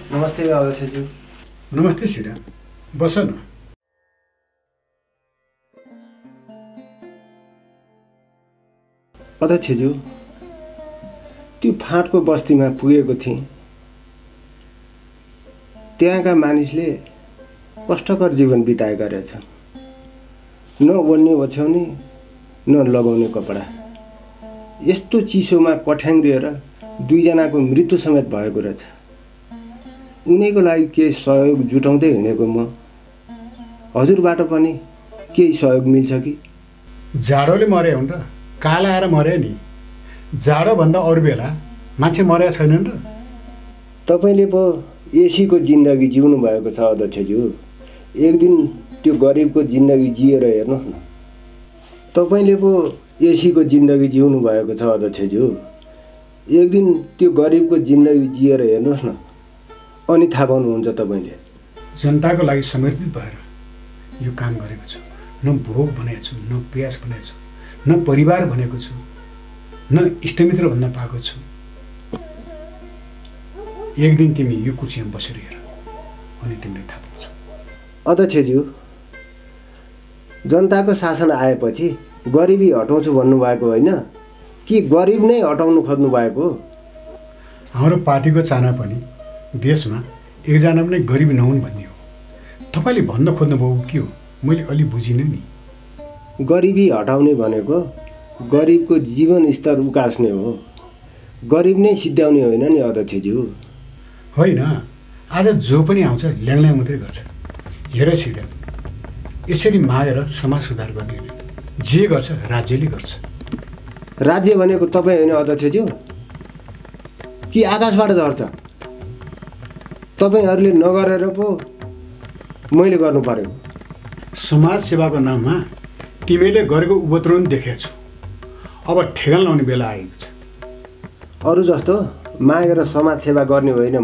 नमस्ते अध्यक्षज्यू। नमस्ते सिरा, बस न। अध्यक्षज्यू, त्यो फाँटको बस्तीमा पुगेको थिएँ। त्यहाँका मानिसले कष्टकर जीवन बिताएका रहेछन्। न ओढ्ने ओछ्याउने, न लगाउने कपडा। यस्तो चिसोमा कठ्याङ्ग्रिएर दुईजनाको मृत्यु समेत भएको रहेछ। उनीको लागि केही सहयोग जुटाउँदै हिँडेको म। हजुरबाट पनि केही सहयोग मिल्छ कि? जाडोले मरे हुन् र, काला आएर मरे नि। जाडोभन्दा अरू बेला मान्छे मरेका छैनन् र। तपाईँले पो एसीको जिन्दगी जिउनु भएको छ अध्यक्षज्यू। एक दिन त्यो गरिबको जिन्दगी जिएर हेर्नुहोस् न। तपाईँले पो एसीको जिन्दगी जिउनु भएको छ अध्यक्षज्यू। एक दिन त्यो गरिबको जिन्दगी जिएर हेर्नुहोस् न, अनि थाहा पाउनुहुन्छ तपाईँले। जनताको लागि समर्पित भएर यो काम गरेको छु। न भोग भनेको छु, न प्यास भनेको छु, न परिवार भनेको छु, न इष्टमित्र भन्न पाएको छु। एक दिन तिमी यो कुर्सीमा बसेर हेर, अनि तिमीले थाहा पाउँछौ। अध्यक्षज्यू, जनताको शासन आएपछि गरिबी हटाउँछु भन्नुभएको होइन कि गरिब नै हटाउनु खोज्नु भएको? हाम्रो पार्टीको चाहना पनि देशमा एकजना पनि गरिब नहुन् भन्ने हो। तपाईँले भन्न खोज्नुभयो के हो? मैले अलि बुझिनँ नि। गरिबी हटाउने भनेको गरिबको जीवन स्तर उकास्ने हो, गरिब नै सिद्ध्याउने होइन नि अध्यक्षज्यू। होइन, आज जो पनि आउँछ ल्याङल्याङ मात्रै गर्छ। हेर सिधा, यसरी मागेर समाज सुधार गर्ने होइन, जे गर्छ राज्यले गर्छ। राज्य भनेको तपाईँ होइन अध्यक्षज्यू कि आकाशबाट झर्छ? तपाईँहरूले नगरेर पो मैले गर्नु परेको। समाज सेवाको नाममा तिमीले गरेको उपद्रव देखेको छु। अब ठेगान लाउने बेला आएको छ। अरू जस्तो मागेर समाज सेवा गर्ने होइन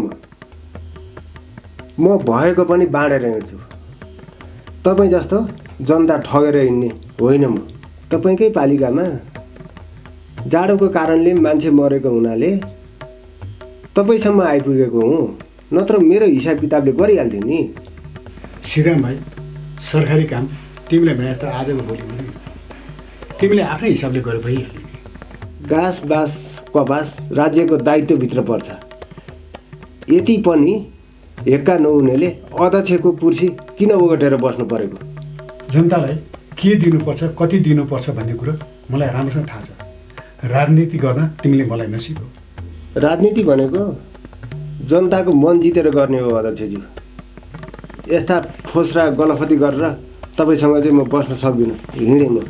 म भएको पनि बाँडेर हिँड्छु। तपाईँ जस्तो जनता ठगेर हिँड्ने होइन म। तपाईँकै पालिकामा जाडोको कारणले मान्छे मरेको हुनाले तपाईँसम्म आइपुगेको हुँ, नत्र मेरो हिसाब किताबले गरिहाल्थेँ नि। श्रीराम भाइ, सरकारी काम तिमीले भने त आजको भोलि हुने, तिमीले आफ्नै हिसाबले गरे भइहाल्यो नि। घाँस बाँस कपास राज्यको दायित्वभित्र पर्छ। यति पनि हेक्का नहुनेले अध्यक्षको कुर्सी किन ओगटेर बस्नु परेको? जनतालाई के दिनुपर्छ, कति दिनुपर्छ भन्ने कुरो मलाई राम्रोसँग थाहा छ। राजनीति गर्न तिमीले मलाई नसिकौ। राजनीति भनेको जनताको मन जितेर गर्ने हो अध्यक्षज्यू। यस्ता फोस्रा गलफती गरेर तपाईँसँग चाहिँ म बस्न सक्दिनँ, हिँडेँ म।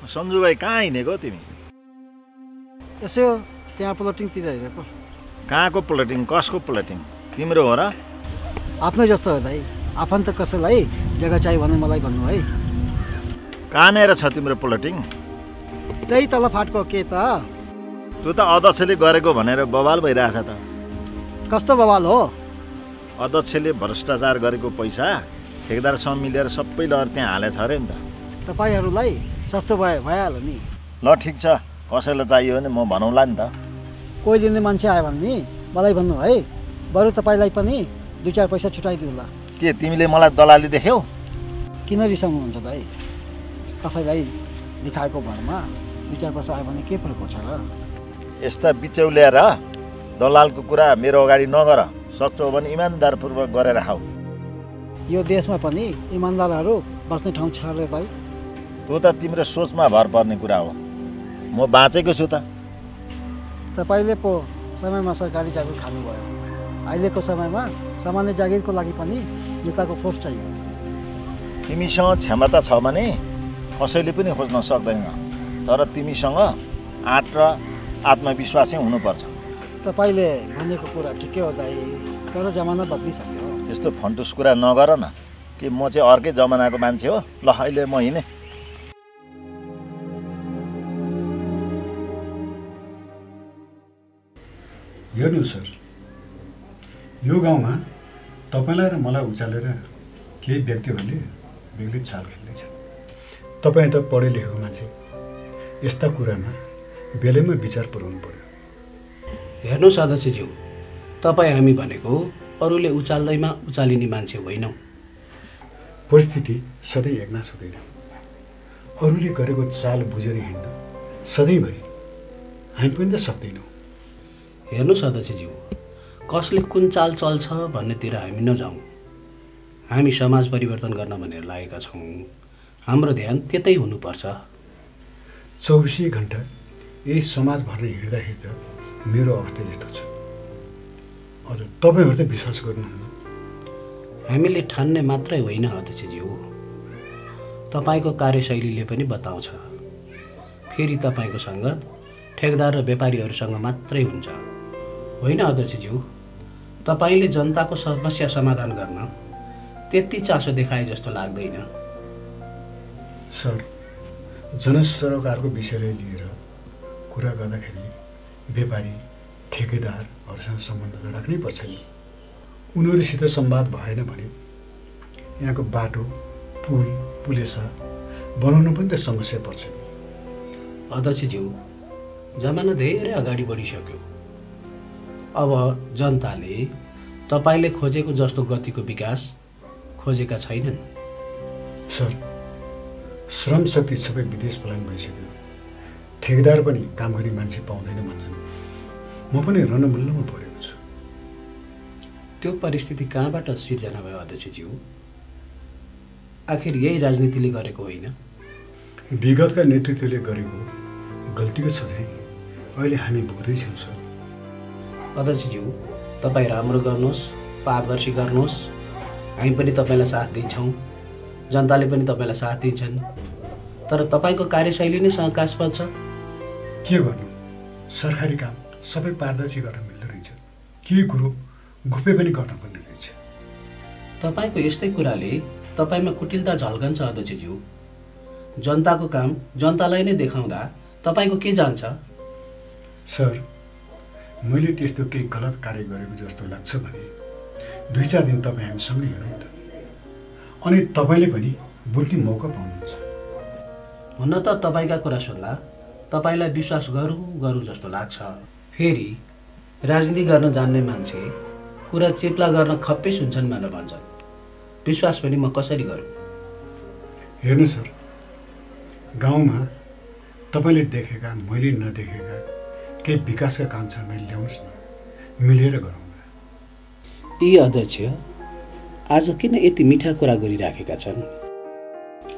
सन्जु भाइ, कहाँ हिँडेको तिमी? यसो त्यहाँ प्लटिङतिर हेरेको। कहाँको प्लटिङ? कसको प्लटिङ? तिम्रो हो र? आफ्नै जस्तो हो दाइ। आफन्त कसैलाई जग्गा चाहियो भने मलाई भन्नु है। कहाँनिर छ तिम्रो प्लटिङ? त्यही तल फाटको के त? त्यो त अध्यक्षले गरेको भनेर बवाल भइरहेछ त। कस्तो बवाल हो? अध्यक्षले भ्रष्टाचार गरेको पैसा ठेकेदारसँग मिलेर सबै लगेर त्यहाँ हालेछ अरे नि त। तपाईँहरूलाई सस्तो भइहाल्यो नि। ल ठिक छ, कसैलाई चाहियो भने म भनौँला नि त। कोही दिने मान्छे आयो भने नि मलाई भन्नु है, बरु तपाईँलाई पनि 2-4 पैसा छुटाइदिउँला। के तिमीले मलाई दलाली देख्यौ? किन रिसाउनुहुन्छ दाइ? कसैलाई देखाएको भरमा 2-4 पैसा आयो भने के फरक पर्छ र? यस्ता बिचौलिया र दलालको कुरा मेरो अगाडि नगर। सक्छौ भने इमान्दारपूर्वक गरेर खाऊ। यो देशमा पनि इमान्दारहरू बस्ने ठाउँ छ रे दाइ। त्यो त तिम्रो सोचमा भर पर्ने कुरा हो। म बाँचेको छु त। तपाईँले पो समयमा सरकारी जागिर खानुभयो। अहिलेको समयमा सामान्य जागिरको लागि पनि नेताको फोर्स चाहियो। तिमीसँग क्षमता छ भने कसैले पनि खोज्न सक्दैन, तर तिमीसँग आँट र आत्मविश्वास चाहिँ हुनुपर्छ। तपाईँले भनेको कुरा ठिकै हो दाइ, तर जमाना बदलिसक्यो। त्यस्तो फन्टुस कुरा नगर न। कि म चाहिँ अर्कै जमानाको मान्छे हो? ल अहिले म हिँडेँ। हेर्नु सर, यो गाउँमा तपाईँलाई र मलाई उचालेर केही व्यक्तिहरूले बेग्लै चाल खेल्दैछ। तपाईँ त पढे लेखेको मान्छे, यस्ता कुरामा बेलैमा विचार पुर्याउनु पर्यो। हेर्नुहोस् अध्यक्षज्यू, तपाईँ हामी भनेको अरूले उचाल्दैमा उचालिने मान्छे होइनौँ। परिस्थिति सधैँ एकनाश हुँदैन। अरूले गरेको चाल बुझेर हिँड्न सधैँभरि हामी पनि त सक्दैनौँ। हेर्नुहोस् अध्यक्षज्यू, कसले कुन चाल चल्छ भन्नेतिर हामी नजाउँ। हामी समाज परिवर्तन गर्न भनेर लागेका छौँ। हाम्रो ध्यान त्यतै हुनुपर्छ। 24 घन्टा यही समाज भएर हिँड्दाखेरि त मेरो अवस्था यस्तो छ। हजुर, तपाईँहरू त विश्वास गर्नुहुन्न। हामीले ठान्ने मात्रै होइन अध्यक्षज्यू, तपाईँको कार्यशैलीले पनि बताउँछ। फेरि तपाईँको सङ्गत ठेकदार र व्यापारीहरूसँग मात्रै हुन्छ, होइन अध्यक्षज्यू? तपाईँले जनताको समस्या समाधान गर्न त्यति चासो देखाए जस्तो लाग्दैन। सर, जनसरोकारको विषयलाई लिएर कुरा गर्दाखेरि व्यापारी ठेकेदारहरूसँग सम्बन्ध त राख्नै पर्छ नि। उनीहरूसित संवाद भएन भने यहाँको बाटो पुल पुलेसा बनाउनु पनि त समस्या पर्छ नि। अध्यक्षज्यू, जमाना धेरै अगाडि बढिसक्यो। अब जनताले तपाईँले खोजेको जस्तो गतिको विकास खोजेका छैनन्। सर, श्रम शक्ति सबै विदेश पलायन भइसक्यो। ठेकेदार पनि काम गर्ने मान्छे पाउँदैन भन्छन्। म पनि रणमुल्लमा परेको छु। त्यो परिस्थिति कहाँबाट सिर्जना भयो अध्यक्षज्यू? आखिर यही राजनीतिले गरेको होइन? विगतका नेतृत्वले गरेको गल्तीको सजाय अहिले हामी भोग्दैछौँ सर। अध्यक्षज्यू, तपाईँ राम्रो गर्नुहोस्, पारदर्शी गर्नुहोस्। हामी पनि तपाईँलाई साथ दिन्छौँ, जनताले पनि तपाईँलाई साथ दिन्छन्। तर तपाईँको कार्यशैली नै शङ्कास्पद छ। के गर्नु, सरकारी काम सबै पारदर्शी गर्न मिल्दो रहेछ। केही कुरो गुप्य पनि गर्नुपर्ने रहेछ। तपाईँको यस्तै कुराले तपाईँमा कुटिलता झल्कन्छ अध्यक्षज्यू। जनताको काम जनतालाई नै देखाउँदा तपाईँको के जान्छ? सर, मैले त्यस्तो केही गलत कार्य गरेको जस्तो लाग्छ भने 2-4 दिन तपाईँ हामीसँगै हिँडौँ त, अनि तपाईँले पनि बुझ्ने मौका पाउनुहुन्छ। हुन त तपाईँका कुरा सुन्दा तपाईँलाई विश्वास गरौँ जस्तो लाग्छ। फेरि राजनीति गर्न जान्ने मान्छे कुरा चेप्ला गर्न खप्पै सुन्छन् भनेर भन्छन्। विश्वास पनि म कसरी गरौँ? हेर्नु सर, गाउँमा तपाईँले देखेका मैले नदेखेका केही विकासका काम छ भने ल्याउनुहोस् न, मिलेर गरौँला। यी अध्यक्ष आज किन यति मिठा कुरा गरिराखेका छन्?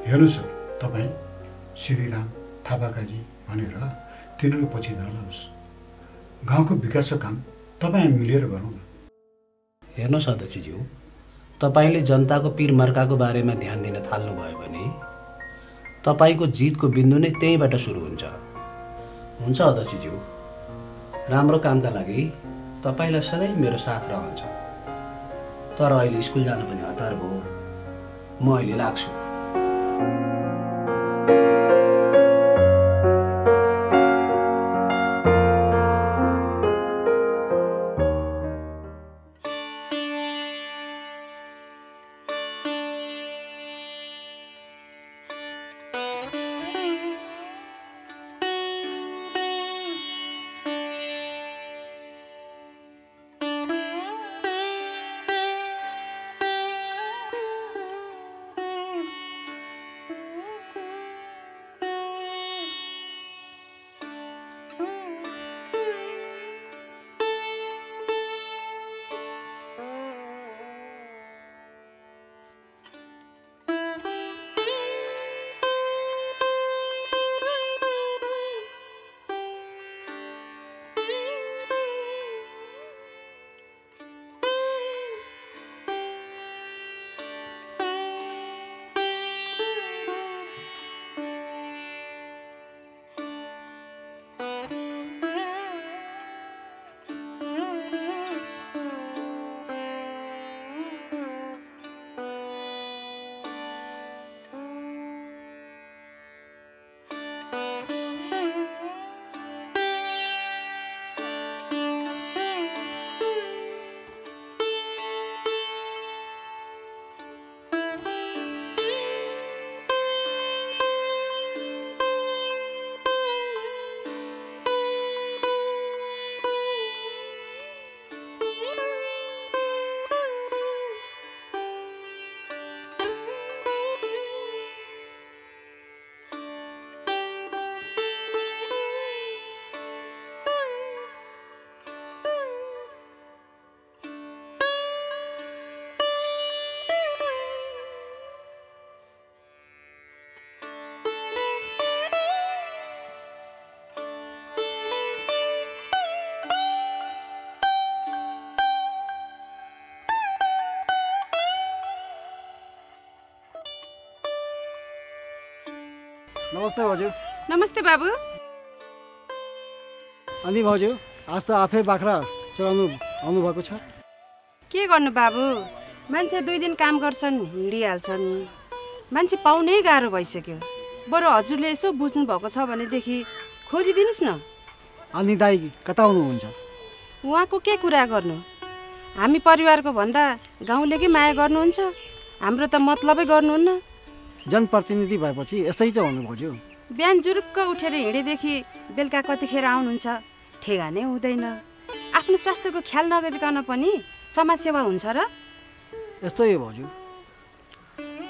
हेर्नु सर, तपाईँ श्रीराम थापाकाजी भनेर तिनीहरू पछि नलाओस्। गाउँको विकासको काम तपाईँ मिलेर गरौँ न। हेर्नुहोस् अध्यक्षज्यू, तपाईँले जनताको पिर मर्काको बारेमा ध्यान दिन थाल्नुभयो भने तपाईँको जितको बिन्दु नै त्यहीँबाट सुरु हुन्छ। हुन्छ अध्यक्षज्यू, राम्रो कामका लागि तपाईँलाई सधैँ मेरो साथ रहन्छ। तर अहिले स्कुल जानु पनि हतार भयो। म अहिले लाग्छु। नमस्ते भाउजू। नमस्ते बाबु। अनि भाउजू, आज त आफै बाख्रा चलाउनु आउनुभएको छ? के गर्नु बाबु, मान्छे 2 दिन काम गर्छन् हिँडिहाल्छन्। मान्छे पाउनै गाह्रो भइसक्यो। बरु हजुरले यसो बुझ्नु भएको छ भनेदेखि खोजिदिनुहोस् न। अनि दाइ कता हुनुहुन्छ? उहाँको के कुरा गर्नु, हामी परिवारको भन्दा गाउँलेकै माया गर्नुहुन्छ। हाम्रो त मतलबै गर्नुहुन्न। जनप्रतिनिधि भएपछि यस्तै त हुनु पर्यो। बिहान जुरुक्क उठेर हिँडेदेखि बेलुका कतिखेर आउनुहुन्छ ठेगानै हुँदैन। आफ्नो स्वास्थ्यको ख्याल नगरिकन पनि समाजसेवा हुन्छ र? यस्तै हो भाउजू,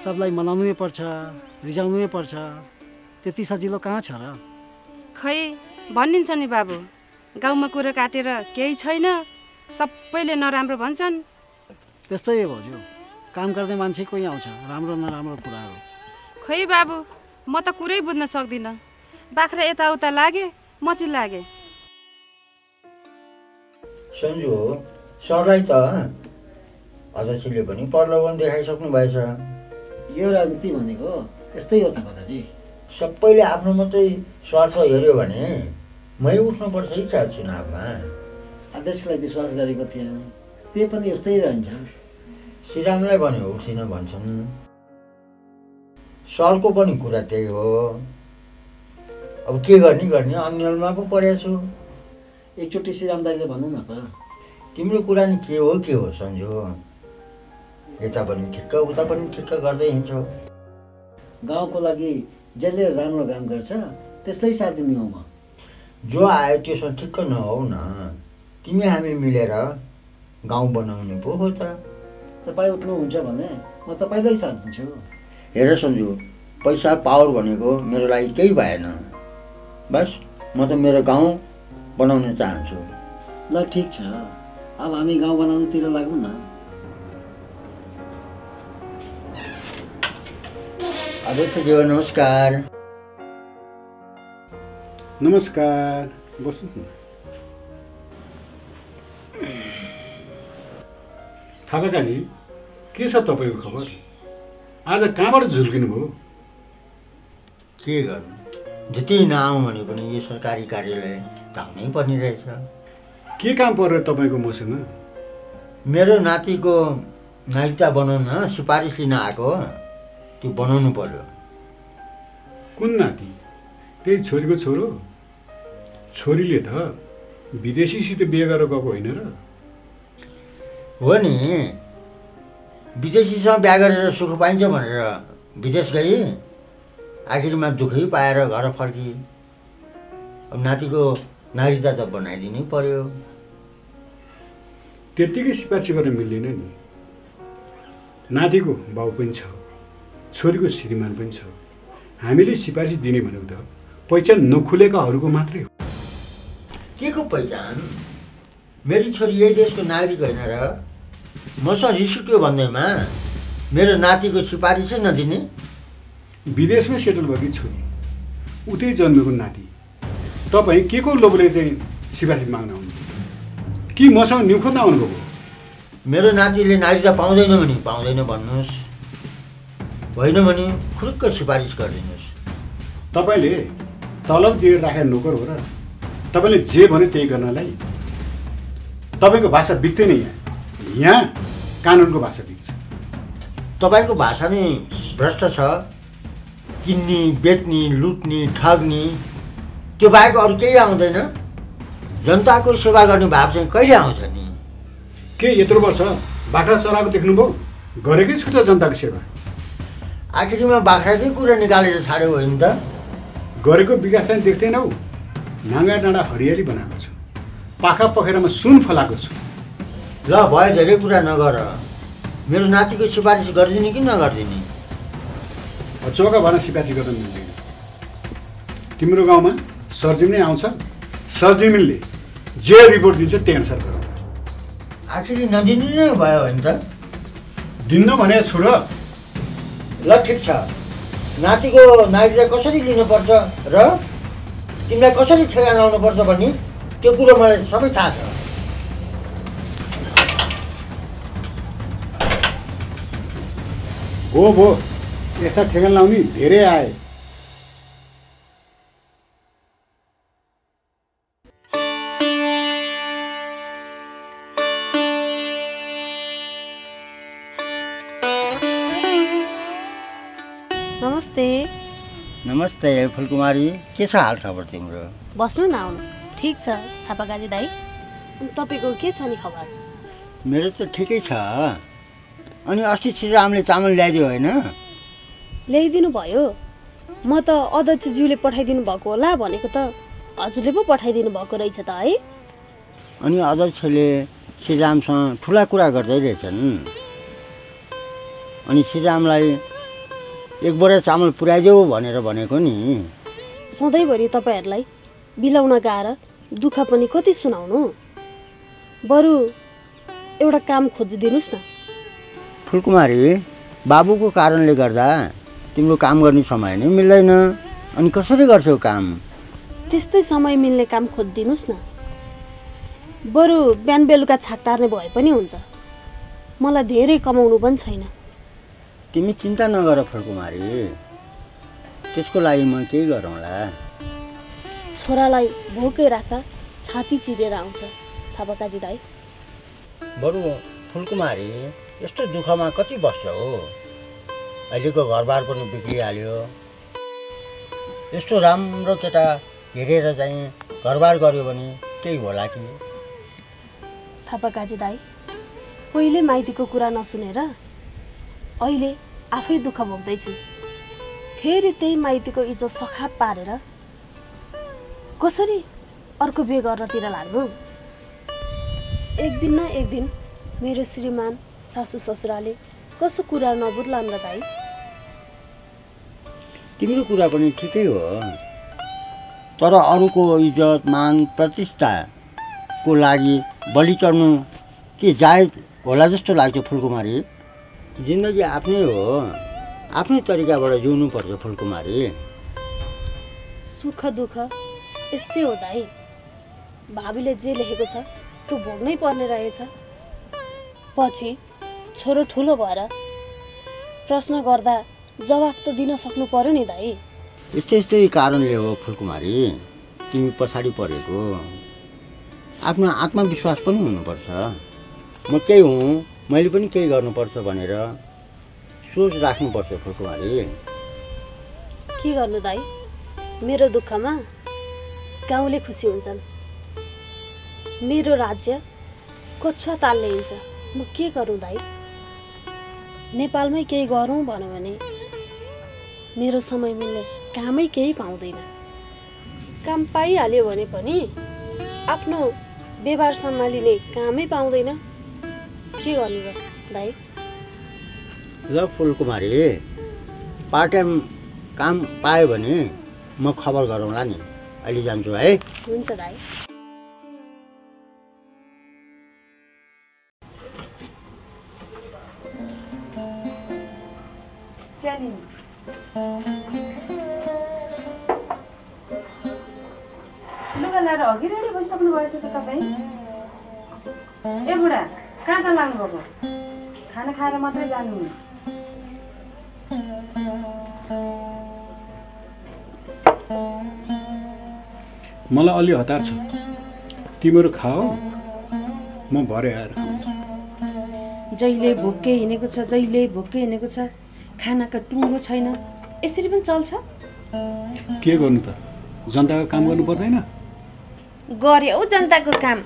सबलाई मनाउनै पर्छ, रिजाउनै पर्छ, त्यति सजिलो कहाँ छ र? खै भनिन्छ नि बाबु, गाउँमा कुरो काटेर केही छैन, सबैले नराम्रो भन्छन्। त्यस्तै हो भाउजू, काम गर्ने मान्छे कोही आउँछ, राम्रो नराम्रो कुराहरू। खै बाबु, म त कुरै बुझ्न सक्दिनँ। बाख्रा यताउता लागे, म चाहिँ लागे। सन्जु, सरलाई त अध्यक्षले पनि प्रलोभन देखाइसक्नु भएछ। यो राजनीति भनेको यस्तै हो थापाकाजी। सबैले आफ्नो मात्रै स्वार्थ हेऱ्यो भने मै उठ्नुपर्छ है चार चुनावमा। अध्यक्षलाई विश्वास गरेको थिएँ, त्यही पनि यस्तै रहन्छ। श्रीरामलाई भन्यो उठिन भन्छन्, सरको पनि कुरा त्यही हो। अब के गर्ने अन्यलमा पो परेको छु। एकचोटि श्रीराम दाइले भनौँ न त। तिम्रो कुरा नि के हो सन्जु, यता पनि ठिक्क उता पनि ठिक्क गर्दै हिँड्छौ। गाउँको लागि जसले राम्रो काम गर्छ त्यसलाई साथ दिने हो म। जो आयो त्यसमा ठिक्क नहौ न, तिमी हामी मिलेर गाउँ बनाउने पो हो त। तपाईँ उठ्नुहुन्छ भने म तपाईँलाई साथ दिन्छु। हेर सन्जु, पैसा पावर भनेको मेरो लागि केही भएन। बस म त मेरो गाउँ बनाउन चाहन्छु। ल ठिक छ, अब हामी गाउँ बनाउनुतिर लागौँ न। अध्यक्षज्यू नमस्कार। नमस्कार, बस्नुहोस् न। थापाकाजी, के छ तपाईँको खबर? आज कहाँबाट झुल्किनु भयो? के गर्नु, जति नआउँ भने पनि यो सरकारी कार्यालय धाउनै पर्ने रहेछ। के काम परेर तपाईँको मसँग? मेरो नातिको नागरिकता बनाउन सिफारिस लिन आएको, त्यो बनाउनु पर्यो। कुन नाति? त्यही छोरीको छोरो? छोरीले त विदेशीसित बिहे गरेर गएको होइन र? हो नि, विदेशीसँग बिहा गरेर सुख पाइन्छ भनेर विदेश गई, आखिरमा दुःखै पाएर घर फर्की। अब नातिको नागरिकता त बनाइदिनै पर्यो। त्यत्तिकै सिफारिस गर्न मिल्दैन नि। नातिको बाउ पनि छ, छोरीको श्रीमान पनि छ। हामीले सिफारिस दिने भनेको त पहिचान नखुलेकाहरूको मात्रै हो। के को पहिचान? मेरी छोरी यही देशको नागरिक होइन र? मसँग रिस उठ्यो भन्दैमा मेरो नातिको सिफारिसै नदिने? विदेशमै सेटल भएकी छोरी, उतै जन्मेको नाति, तपाईँ के को लोभले चाहिँ सिफारिस माग्न आउनु? कि मसँग न्यु खोज्न आउनुभएको? मेरो नातिले नागरिकता पाउँदैन भने पाउँदैन भन्नुहोस्, होइन भने खुरुक्क सिफारिस गरिदिनुहोस्। तपाईँले तलब दिएर राखेर नोकर हो र? तपाईँले जे भने त्यही गर्नलाई? तपाईँको भाषा बिग्दैन। यहाँ कानुनको भाषा बिग्छ। तपाईँको भाषा नै भ्रष्ट छ। किन्ने, बेच्ने, लुट्ने, ठग्ने, त्यो बाहेक अरू केही आउँदैन। जनताको सेवा गर्ने भाव चाहिँ कहिले आउँछ नि? के यत्रो वर्ष बाख्रा चराएको देख्नुभयो? गरेकै छु त जनताको सेवा। आखिरमा बाख्राकै कुरा निकालेर छाड्यो होइन त? गरेको विकास चाहिँ देख्दैनौ? नाङ्गा डाँडा हरियाली बनाएको छु, पाखा पखेरामा सुन फलाएको छु। ल भयो, धेरै कुरा नगर। मेरो नातिको सिफारिस गरिदिने कि नगरिदिने? चौका भएर सिफारिस गर्न मिल्दैन। तिम्रो गाउँमा सरजिम नै आउँछ, सरजिमिनले जे रिपोर्ट दिन्छ त्यही अनुसार गर। आखिरी नदिनु नै भयो होइन त? दिन्न भने छु र। ल ठिक छ, नातिको नागरिकता कसरी लिनुपर्छ र तिमीलाई कसरी ठेगान लाउनुपर्छ भन्ने त्यो कुरो मलाई सबै थाहा छ। हो यस्ता ठेगान लाउने धेरै आए। नमस्ते। नमस्ते फुलकुमारी, के छ हाल खबर तिम्रो? बस्नु न, आउनु। ठिक छ थापाकाजी दाइ, तपाईँको के छ नि खबर? मेरो त ठिकै छ। अनि अस्ति श्रीरामले चामल ल्याइदियो होइन? ल्याइदिनु भयो। म त अध्यक्षज्यूले पठाइदिनु भएको होला भनेको त हजुरले पो पठाइदिनु भएको रहेछ त है। अनि अध्यक्षले श्रीरामसँग ठुला कुरा गर्दै रहेछन्। अनि श्रीरामलाई एक बोरा चामल पुर्याइदेऊ भनेर भनेको नि। सधैँभरि तपाईँहरूलाई बिलाउन गाएर दुःख पनि कति सुनाउनु। बरु एउटा काम खोजिदिनुहोस् न। फुलकुमारी, बाबुको कारणले गर्दा तिम्रो काम गर्ने समय नै मिल्दैन। अनि कसरी गर्छौ काम? त्यस्तै समय मिल्ने काम खोजिदिनुहोस् न। बरु बिहान बेलुका छाक टार्ने भए पनि हुन्छ। मलाई धेरै कमाउनु पनि छैन। तिमी चिन्ता नगर फुलकुमारी, त्यसको लागि म केही गरौँला। छोरालाई भोकै राख्दा छाती चिरेर आउँछ थापाकाजी दाइ। बरु फुलकुमारी, यस्तो दुःखमा कति बस्छ हो? अहिलेको घरबार पनि बिग्रिहाल्यो। यस्तो राम्रो केटा हेरेर चाहिँ घरबार गऱ्यो भने केही होला कि? थापाकाजी दाइ, पहिले माइतीको कुरा नसुनेर अहिले आफै दुःख भोग्दैछु। फेरि त्यही माइतीको इज्जत सखाप पारेर कसरी अर्को बिहे गर्नतिर लाग्नु? एक दिन न एक दिन मेरो श्रीमान सासू ससुराले कसो कुरा नबुझ्लान् र दाइ? तिम्रो कुरा पनि ठिकै हो, तर अरूको इज्जत मान प्रतिष्ठाको लागि बलि चढ्नु के जायज होला जस्तो लाग्छ फुलकुमारी? जिन्दगी आफ्नै हो, आफ्नै तरिकाबाट जिउनुपर्छ फुलकुमारी। सुख दुःख यस्तै हो दाइ। भाबीले जे लेखेको छ त्यो भोग्नै पर्ने रहेछ। पछि छोरो ठुलो भएर प्रश्न गर्दा जवाफ त दिन सक्नु पर्यो नि दाइ। यस्तै कारणले हो फुलकुमारी तिमी पछाडि परेको। आफ्नो आत्मविश्वास पनि हुनुपर्छ। म केही हुँ, मैले पनि केही गर्नुपर्छ भनेर सोच राख्नुपर्छ फुलकुमारी। के गर्नु दाइ, मेरो दुःखमा गाउँले खुसी हुन्छन्। मेरो राज्य कछुवा तालले हिँड्छ। म के गरौँ दाइ? नेपालमै केही गरौँ भन्यो भने मेरो समय मिल्ने कामै केही पाउँदैन। काम पाइहाल्यो भने पनि आफ्नो व्यवहार सम्हालिने कामै पाउँदैन। के गर्नु र दाइ? ल फुलकुमारी, पार्ट टाइम काम पायो भने म खबर गरौँला नि। अहिले जान्छु है। हुन्छ दाइ। लुगा लाएर अघि रेडी भइसक्नु भएछ त तपाईँ? ए बुढा, कहाँ जान लाग्नुभएको? खाना खाएर मात्रै जानु। मलाई अलि हतार छ, तिमीहरू खाऊ, म भरे आएर खाऊ। जहिले भोकै हिँडेको छ, जहिले भोकै हिँडेको छ, खानाको टुङ्गो छैन। यसरी पनि चल्छ? के गर्नु त, जनताको काम गर्नु पर्दैन? गरे औ जनताको काम।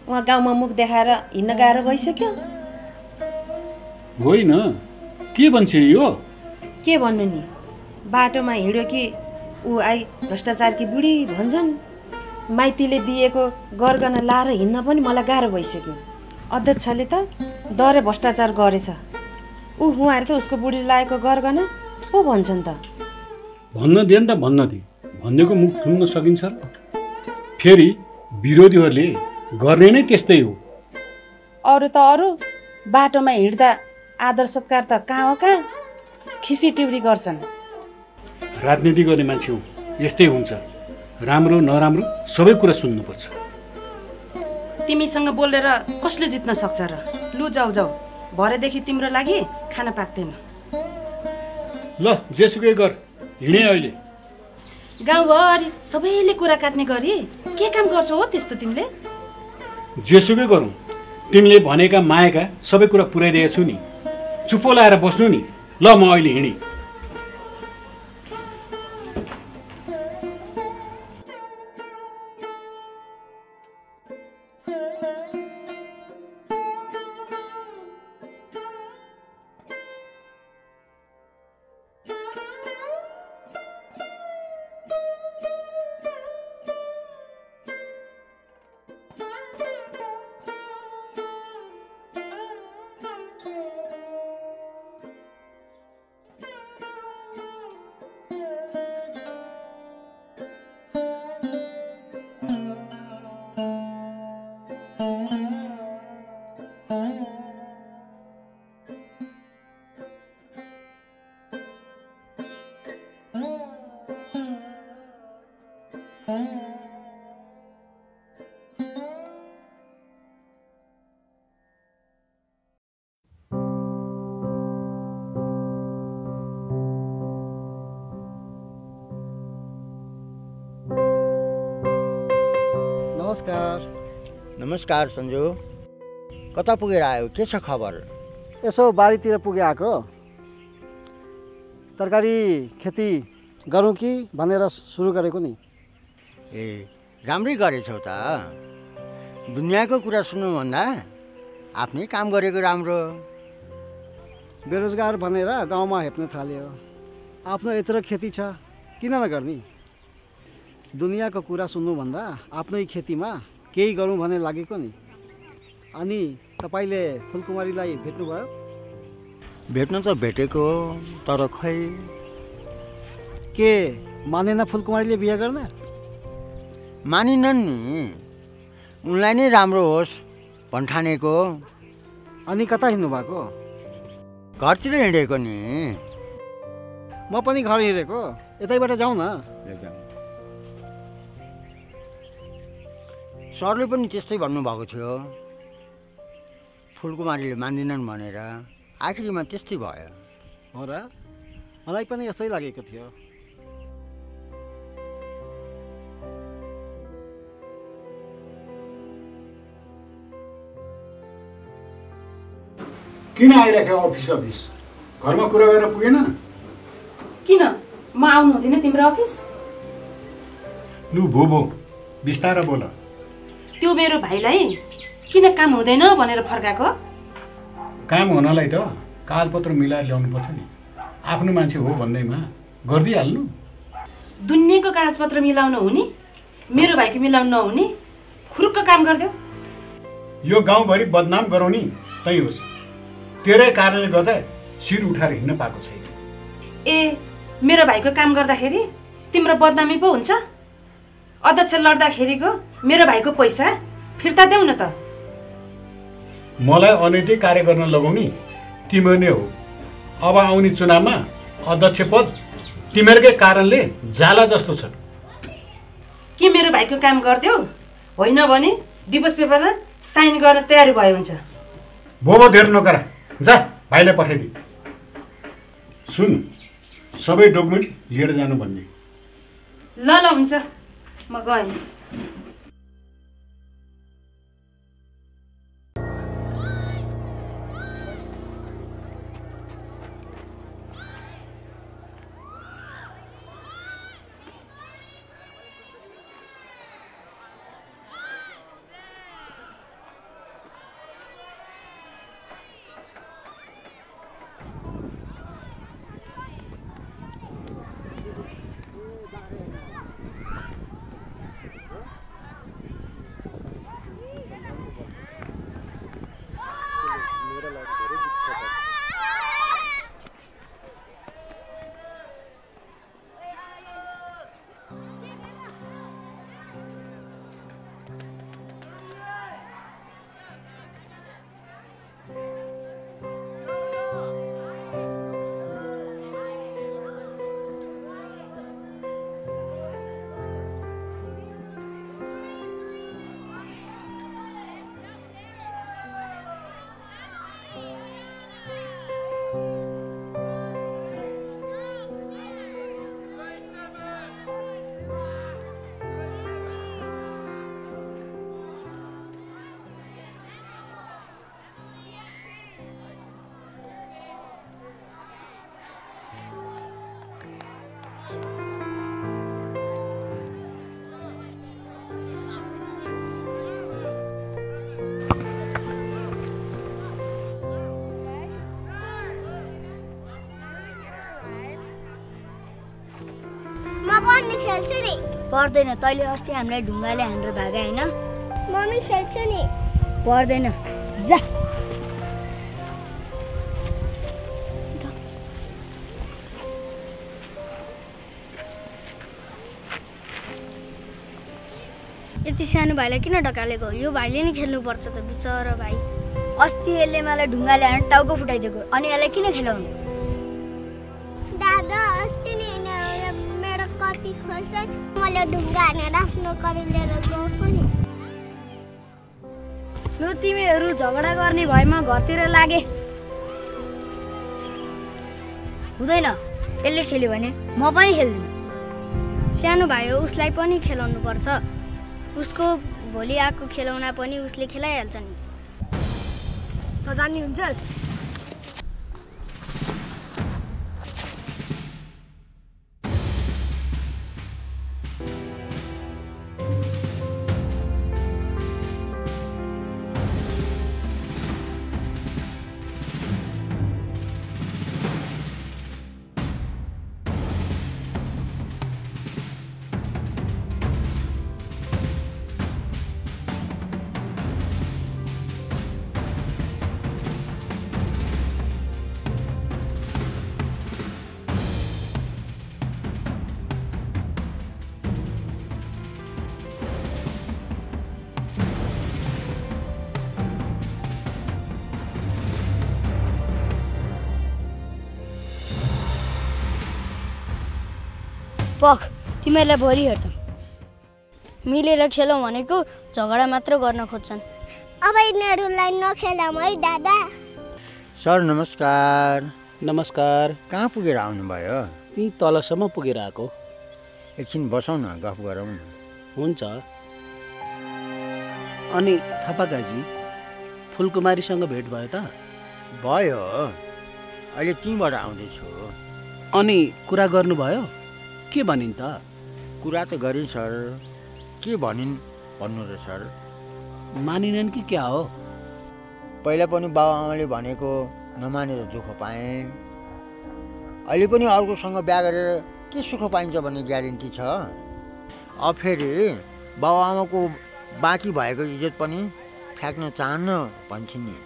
उहाँ गाउँमा मुख देखाएर हिँड्न गाह्रो भइसक्यो। होइन, के भन्छ यो? के भन्नु नि, बाटोमा हिँड्यो कि ऊ आई भ्रष्टाचारकी बुढी भन्छन्। माइतीले दिएको गरगहना लाएर हिँड्न पनि मलाई गाह्रो भइसक्यो। अध्यक्षले त दरे भ्रष्टाचार गरेछ। उहाँहरू त उसको बुढीले लागेको गरगहना पो भन्छन् त। भन्न दिए नि त, भन्न दिए। भन्नेको मुख थुन्न सकिन्छ र? फेरि विरोधीहरूले गर्ने नै त्यस्तै हो। अरू त अरू, बाटोमा हिँड्दा आदर सत्कार त कहाँ हो कहाँ, खिसी टिउरी गर्छन्। राजनीति गर्ने मान्छे हो, यस्तै हुन्छ। राम्रो नराम्रो सबै कुरा सुन्नुपर्छ। तिमीसँग बोलेर कसले जित्न सक्छ र? लु जाऊ जाऊ, भरेदेखि तिम्रो लागि खाना पाक्दैन। ल जेसुकै गर, हिँडे अहिले। गाउँभरि सबैले कुरा काट्ने गरी के काम गर्छौ हो त्यस्तो तिमीले? जेसुकै गरौँ, तिमीले भनेका मायाका सबै कुरा पुर्याइदिएको छु नि। चुप्पो लाएर बस्नु नि। ल म अहिले हिँडेँ। नमस्कार। नमस्कार सन्जु। कता पुगेर आयो? के छ खबर? यसो बारीतिर पुगे आएको। तरकारी खेती गरौँ कि भनेर सुरु गरेको नि। ए राम्रै गरेछौ त। दुनियाँको कुरा सुन्नुभन्दा आफ्नै काम गरेको राम्रो। बेरोजगार भनेर गाउँमा हेप्न थाल्यो। आफ्नो यत्रो खेती छ, किन नगर्ने? दुनियाँको कुरा सुन्नुभन्दा आफ्नै खेतीमा केही गरौँ भन्ने लागेको नि। अनि तपाईँले फुलकुमारीलाई भेट्नुभयो? भेट्न त भेटेको, तर खै के मानेन फुलकुमारीले बिहे गर्न? मानिनन् नि, उनलाई नै राम्रो होस् भन्ठानेको। अनि कता हिँड्नु भएको? घरतिर हिँडेको नि। म पनि घर हिँडेको। यतैबाट जाउँ न। सरले पनि त्यस्तै भन्नुभएको थियो, फुलकुमारीले मान्दिनन् भनेर। आखिरीमा त्यस्तै भयो। हो र? मलाई पनि यस्तै लागेको थियो। किन आइराख्यो अफिस? घरमा कुरा गरेर पुगेन? किन म आउनु हुँदैन तिम्रो अफिस? लु भो बिस्तारै बोल। त्यो मेरो भाइलाई किन काम हुँदैन भनेर फर्काएको? काम हुनलाई त कागजपत्र मिलाएर ल्याउनु पर्छ नि। आफ्नो मान्छे हो भन्दैमा गरिदिइहाल्नु। दुनियाँको कागजपत्र मिलाउन हुने, मेरो भाइको मिलाउन नहुने? खुरुक्क काम गरिदेऊ। यो गाउँभरि बदनाम गराउने तै होस्। तेरै कारणले गर्दा शिर उठाएर हिँड्न पाएको छैन। ए मेरो भाइको काम गर्दाखेरि तिम्रो बदनामी पो हुन्छ? अध्यक्ष लड्दाखेरिको मेरो भाइको पैसा फिर्ता देऊ न त। मलाई अनैतिक कार्य गर्न लगाउने तिम्रो नै हो। अब आउने चुनावमा अध्यक्ष पद तिमीहरूकै कारणले जाला जस्तो छ। के मेरो भाइको काम गरिदेऊ? होइन भने दिवस पेपरमा साइन गर्न तयारी भयो हुन्छ। भो धेर नगरा, जा भाइलाई पठाइदिए। सुन, सबै डकुमेन्ट लिएर जानु भन्ने। ल हुन्छ, म गएँ। खेल्छु नि। पर्दैन, तैँले अस्ति हामीलाई ढुङ्गाले हानेर भागा होइन? मम्मी खेल्छु नि। पर्दैन, जा। यति सानो भाइलाई किन ढकालेको? यो भाइले नि खेल्नुपर्छ त, बिचरा भाइ। अस्ति यसले मलाई ढुङ्गाले हानेर टाउको फुटाइदिएको, अनि यसलाई किन खेलाउनु? दादा अस्ति नि मेरो कपी खोज्छ, मैले ढुङ्गा हानेर आफ्नो कपी लिएर गएको नि। यो तिमीहरू झगडा गर्ने भएमा घरतिर लागे हुँदैन। यसले खेल्यो भने म पनि खेल्दिनँ। सानो भाइ हो, उसलाई पनि खेलाउनु पर्छ। उसको भोलि आएको खेलौना पनि उसले खेलाइहाल्छ नि। त जान्ने हुन्छस्? पख तिमीहरूलाई भोलि हेर्छौँ। मिलेर खेलौँ भनेको झगडा मात्र गर्न खोज्छन्। अब यिनीहरूलाई नखेलाउँ है दादा। सर नमस्कार। नमस्कार। कहाँ पुगेर आउनुभयो? त्यहीँ तलसम्म पुगेर आएको। एकछिन बसौँ न, गफ गरौँ न। हुन्छ। अनि थापाकाजी, फुलकुमारीसँग भेट भयो त? भयो, अहिले त्यहीँबाट आउँदैछु। अनि कुरा गर्नुभयो? के भनिन् त? कुरा त गरिन् सर, के भनिन् भन्नु र सर। मानिनन् कि क्या हो? पहिला पनि बाबुआमाले भनेको नमानेर दुःख पाएँ, अहिले पनि अर्कोसँग बिहा गरेर के सुख पाइन्छ भन्ने ग्यारेन्टी छ? अब फेरि बाबुआमाको बाँकी भएको इज्जत पनि फ्याँक्न चाहन्न भन्छन् नि।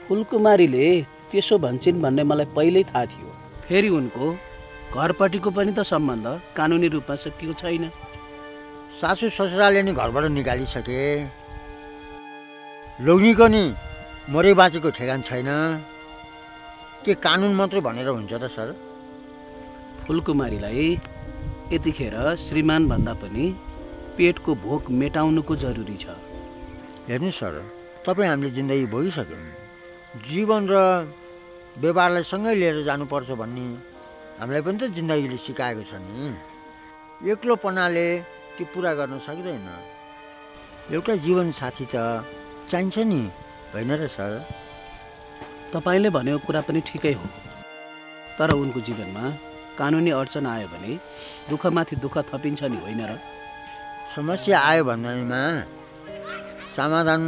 फुलकुमारीले त्यसो भन्छन् भन्ने मलाई पहिल्यै थाहा थियो। फेरि उनको घरपट्टिको पनि त सम्बन्ध कानुनी रूपमा सकिएको छैन। सासू ससुराले नि घरबाट निकालिसके, लोग्नीको नि मरे बाँचेको ठेगान छैन। के कानुन मात्रै भनेर हुन्छ त सर? फुलकुमारीलाई यतिखेर श्रीमान भन्दा पनि पेटको भोक मेटाउनुको जरुरी छ। हेर्नु सर, तपाईँ हामीले जिन्दगी भोगिसक्यौँ, जीवन र व्यवहारलाई सँगै लिएर जानुपर्छ भन्ने हामीलाई पनि त जिन्दगीले सिकाएको छ नि। एक्लोपनाले त्यो पुरा गर्न सक्दैन। एउटा जीवन साथी त चाहिन्छ नि, होइन र सर? तपाईँले भनेको कुरा पनि ठिकै हो, तर उनको जीवनमा कानुनी अडचन आयो भने दुःखमाथि दुःख थपिन्छ नि, होइन र? समस्या आयो भन्दैमा समाधान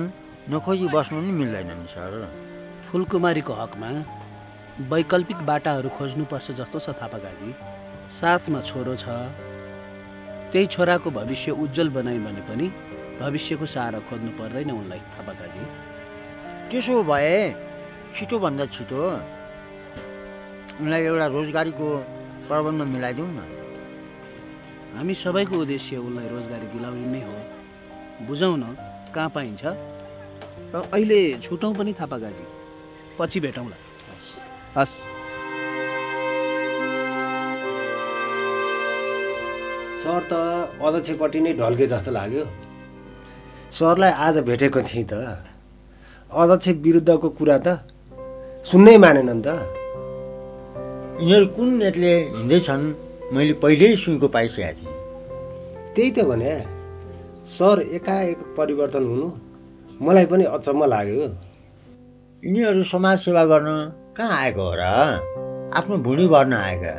नखोजी बस्नु नि मिल्दैन नि सर। फुलकुमारीको हकमा वैकल्पिक बाटाहरू खोज्नुपर्छ जस्तो छ थापाकाजी। साथमा छोरो छ, त्यही छोराको भविष्य उज्जवल बनायो भने पनि भविष्यको सहारा खोज्नु पर्दैन उनलाई थापाकाजी। त्यसो भए छिटोभन्दा छिटो उनलाई एउटा रोजगारीको प्रबन्ध मिलाइदिउँ न। हामी सबैको उद्देश्य उनलाई रोजगारी दिलाउने नै हो। बुझौँ न कहाँ पाइन्छ र अहिले छुटौँ पनि थापाकाजी, पछि भेटौँला। हस्। सर त अध्यक्षपट्टि नै ढल्के जस्तो लाग्यो। सरलाई आज भेटेको थिएँ त, अध्यक्ष विरुद्धको कुरा त सुन्नै मानेनन् त। यिनीहरू कुन नेटले हिँड्दैछन् मैले पहिल्यै सुनको पाइसकेको थिएँ। त्यही त भने, सर एकाएक परिवर्तन हुनु मलाई पनि अचम्म लाग्यो। यिनीहरू समाज सेवा गर्न कहाँ आएको हो र? आफ्नो भुँडी भर्न आएका।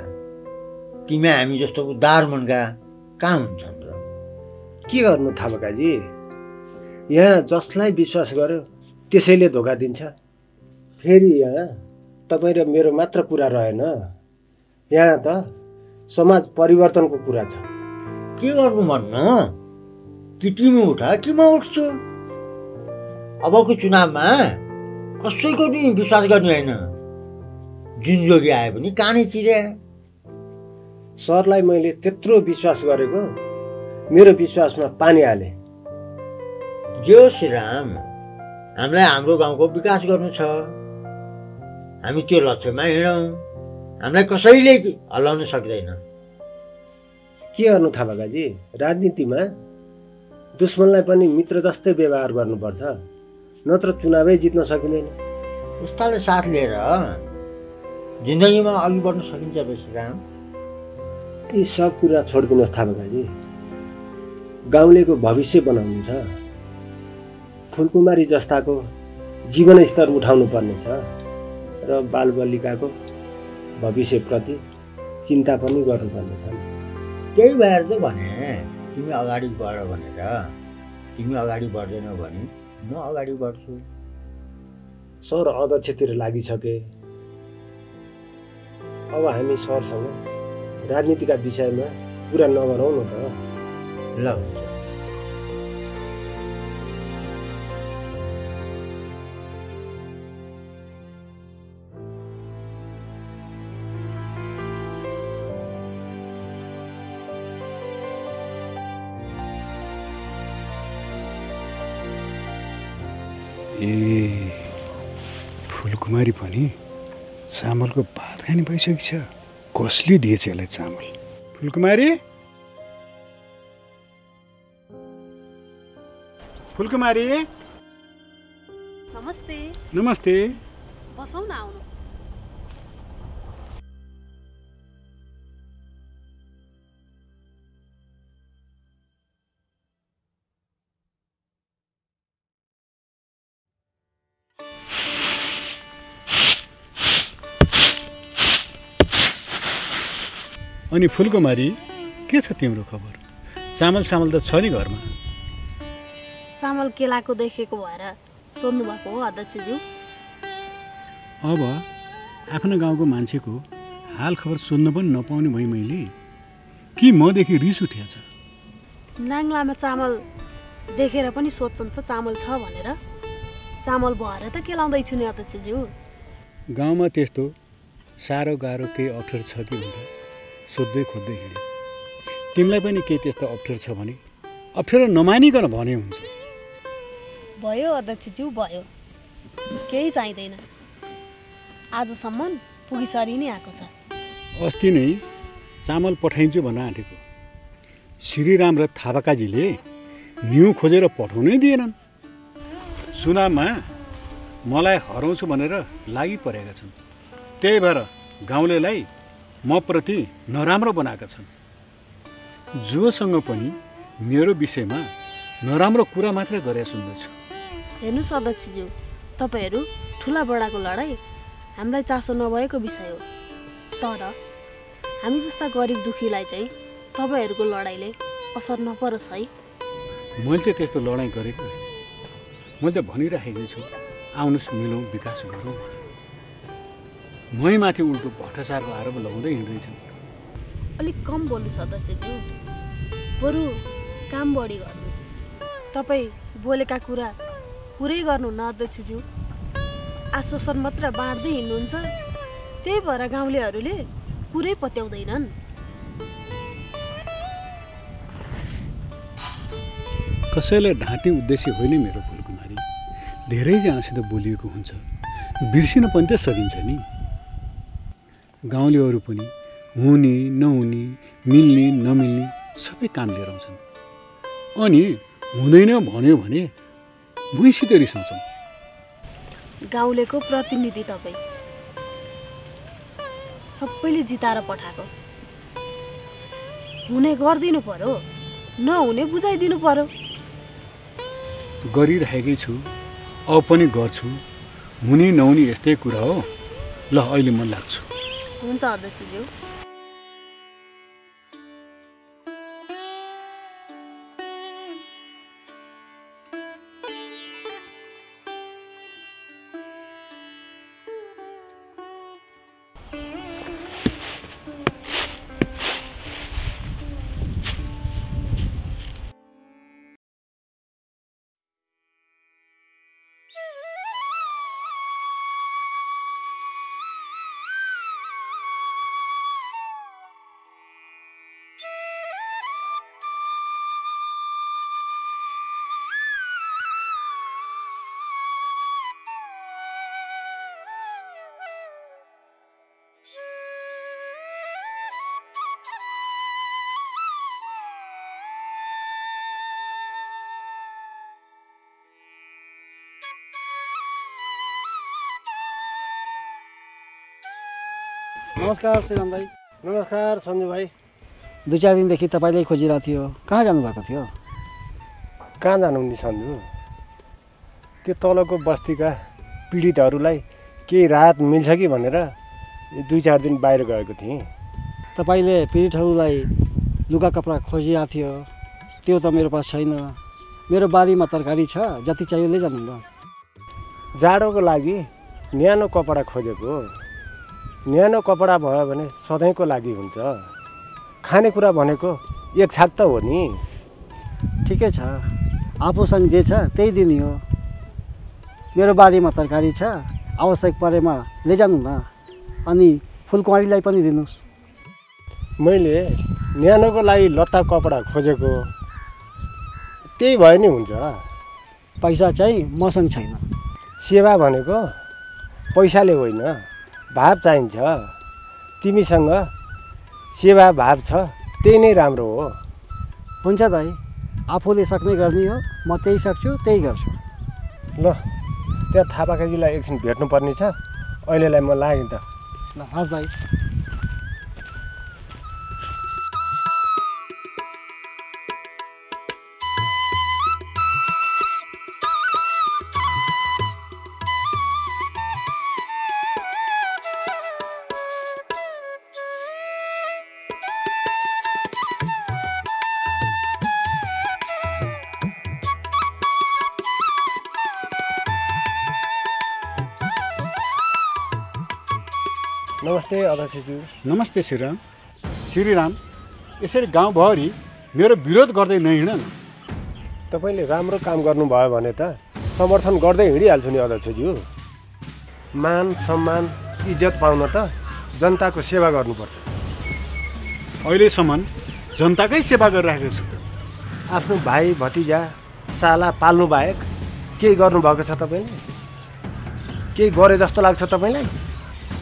तिमी हामी जस्तो उदार मनका कहाँ हुन्छन् र? के गर्नु थापाकाजी, यहाँ जसलाई विश्वास गर्यो त्यसैले धोका दिन्छ। फेरि यहाँ तपाईँ र मेरो मात्र कुरा रहेन, यहाँ त समाज परिवर्तनको कुरा छ। के गर्नु भन्नु? कि तिमी उठ कि म उठ्छु? अबको चुनावमा कसैको नि विश्वास गर्ने होइन। जुन जोगी आए पनि कानै चिरे। सरलाई मैले त्यत्रो विश्वास गरेको, मेरो विश्वासमा पानी हाले। जे हो श्रीराम, हामीलाई हाम्रो गाउँको विकास गर्नु छ। हामी त्यो लक्ष्यमा हिँडौँ, हामीलाई कसैले हल्लाउन सक्दैन। के गर्नु थापाकाजी, राजनीतिमा दुश्मनलाई पनि मित्र जस्तै व्यवहार गर्नुपर्छ, नत्र चुनावै जित्न सकिँदैन। उस्तालाई साथ लिएर जिन्दगीमा अघि बढ्न सकिन्छ र श्रीराम? यी सब कुरा छोडिदिनुहोस् थापाकाजी, गाउँलेको भविष्य बनाउनु छ। फुलकुमारी जस्ताको जीवनस्तर उठाउनु पर्नेछ र बालबालिकाको भविष्यप्रति चिन्ता पनि गर्नुपर्नेछ। त्यही भएर त भने तिमी अगाडि बढ भनेर। तिमी अगाडि बढ्दैनौ भने म अगाडि बढ्छु। सर अध्यक्षतिर लागिसके। अब हामी सरसँग राजनीतिका विषयमा कुरा नगरौँ न त। ल ए फुलकुमारी पनि चामलको भात खाने भइसकेको छ। कसले दिएछ यसलाई चामल? फुलकुमारी, फुलकुमारी। नमस्ते। नमस्ते। बसौँ न, आउनु। अनि फुलकुमारी, के छ तिम्रो खबर? चामल त छ नि घरमा? चामल केलाको देखेको भएर सोध्नु भएको हो अध्यक्षज्यू। अब आफ्नो गाउँको मान्छेको हाल खबर सोध्न पनि नपाउने भई मैले। कि मदेखि रिस उठेछ? नाङ्लामा चामल देखेर पनि सोध्छन् त चामल छ भनेर। चामल भएर त केलाउँदैछु नि अध्यक्षज्यू। गाउँमा त्यस्तो साह्रो गाह्रो केही अप्ठ्यारो छ कि भनेर सोध्दै खोज्दै हिँडे। तिमीलाई पनि केही त्यस्तो अप्ठ्यारो छ भने अप्ठ्यारो नमानिकन भने हुन्छ। भयो अध्यक्षज्यू, भयो। केही चाहिँदैन। आजसम्म पुगिसरी नै आएको छ। अस्ति नै चामल पठाइन्छु भन्न आँटेको। श्रीराम र थापाकाजीले न्यु खोजेर पठाउनै दिएनन्। चुनावमा मलाई हराउँछु भनेर लागि परेका छन्। त्यही भएर गाउँलेलाई म प्रति नराम्रो बनाएका छन्। जोसँग पनि मेरो विषयमा नराम्रो कुरा मात्र गरे सुन्दैछु। हेर्नुहोस् अध्यक्षज्यू, तपाईँहरू ठुला बडाको लडाइँ हामीलाई चासो नभएको विषय हो। तर हामी जस्ता गरिब दुखीलाई चाहिँ तपाईँहरूको लडाइँले असर नपरोस् है। मैले त त्यस्तो लडाइँ गरेको होइन। मैले त भनिराखेकै छु, आउनुहोस् मिलौँ, विकास गरौँ। मै माथि उल्टो भ्रष्टाचारको आरोप लगाउँदै हिँड्दैछन्। अलिक कम बोल्नुहोस् अध्यक्षज्यू, बरु काम बढी गर्नुहोस्। तपाईँ बोलेका कुरा पुरै गर्नु न अध्यक्षज्यू। आश्वासन मात्र बाँड्दै हिँड्नुहुन्छ, त्यही भएर गाउँलेहरूले पुरै पत्याउँदैनन्। कसैलाई ढाँट्ने उद्देश्य होइन मेरो फुलकुमारी। धेरैजनासित बोलिएको हुन्छ, बिर्सिन पनि त सकिन्छ नि। गाउँलेहरू पनि हुने नहुने, मिल्ने नमिल्ने सबै काम लिएर आउँछन्। अनि हुँदैन भन्यो भने भुइँसित रिसाउँछन्। गाउँलेको प्रतिनिधि तपाईँ, सबैले जिताएर पठाएको। हुने गरिदिनु पर्यो, नहुने बुझाइदिनु पर्यो। गरिरहेकै छु, अब पनि गर्छु। हुने नहुने यस्तै कुरा हो। ल अहिले म लाग्छु। हुन्छ अध्यक्षज्यू। नमस्कार श्रीराम दाई। नमस्कार सञ्जु भाइ। 2-4 दिनदेखि तपाईँलाई खोजिरहेको थियो। कहाँ जानुभएको थियो? कहाँ जानु नि सञ्जु? त्यो तलको बस्तीका पीडितहरूलाई केही राहत मिल्छ कि भनेर 2-4 दिन बाहिर गएको थिएँ। तपाईँले पीडितहरूलाई लुगा कपडा खोजिरहेको थियो, त्यो त मेरो पास छैन। मेरो बारीमा तरकारी छ, जति चाहियो लैजानु न। जाडोको लागि न्यानो कपडा खोजेको। न्यानो कपडा भयो भने सधैँको लागि हुन्छ। खानेकुरा भनेको एक छाक त हो नि। ठिकै छ, आफूसँग जे छ त्यही दिने हो। मेरो बारीमा तरकारी छ, आवश्यक परेमा लैजानु न। अनि फुलकुमारीलाई पनि दिनुहोस्। मैले न्यानोको लागि लत्ता कपडा खोजेको, त्यही भयो नि हुन्छ। पैसा चाहिँ मसँग छैन। सेवा भनेको पैसाले होइन, भाव चाहिन्छ। तिमीसँग सेवा भाव छ, त्यही नै राम्रो हो। हुन्छ दाइ, आफूले सक्ने गर्ने हो, म त्यही सक्छु त्यही गर्छु। ल त्यहाँ थापाकाजीलाई एकछिन भेट्नुपर्ने छ, अहिलेलाई म लागेँ त। ल हस् दाइ। नमस्ते अध्यक्षज्यू। नमस्ते श्रीराम। श्रीराम, यसरी गाउँभरि मेरो विरोध गर्दै नहिँड न। तपाईँले राम्रो काम गर्नुभयो भने त समर्थन गर्दै हिँडिहाल्छु नि अध्यक्षज्यू। मान सम्मान इज्जत पाउन त जनताको सेवा गर्नुपर्छ। अहिलेसम्म जनताकै सेवा गरिरहेको छु त। आफ्नो भाइ भतिजा साला पाल्नु बाहेक केही गर्नुभएको छ तपाईँले? केही गरे जस्तो लाग्छ तपाईँलाई?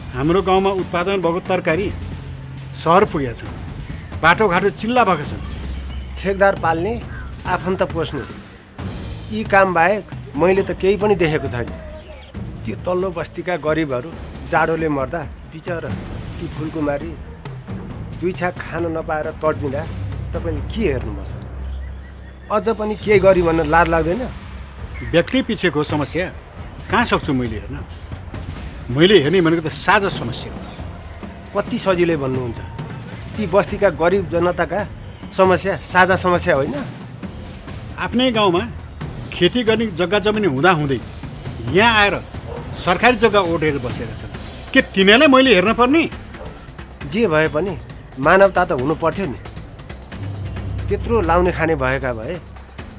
हाम्रो गाउँमा उत्पादन भएको तरकारी सहर पुगेका छन्, बाटोघाटो चिल्ला भएका छन्। ठेकदार पाल्ने, आफन्त पोस्नु, यी काम बाहेक मैले त केही पनि देखेको छैन। त्यो तल्लो बस्तीका गरिबहरू जाडोले मर्दा बिचरा ती फुलकुमारी 2 छाक खान नपाएर तड्पिँदा तपाईँले के हेर्नुभयो? अझ पनि केही गरी भन्न लाज लाग्दैन? व्यक्ति पछिको समस्या कहाँ सक्छु मैले हेर्न? मैले हेर्ने भनेको त साझा समस्या हो। कति सजिलै भन्नुहुन्छ। ती बस्तीका गरिब जनताका समस्या साझा समस्या होइन? आफ्नै गाउँमा खेती गर्ने जग्गा जमिन हुँदाहुँदै यहाँ आएर सरकारी जग्गा ओढेर बसेका छन्। के तिनीहरूलाई मैले हेर्न पर्ने? जे भए पनि मानवता त हुनु पर्थ्यो नि। त्यत्रो लाउने खाने भएका भए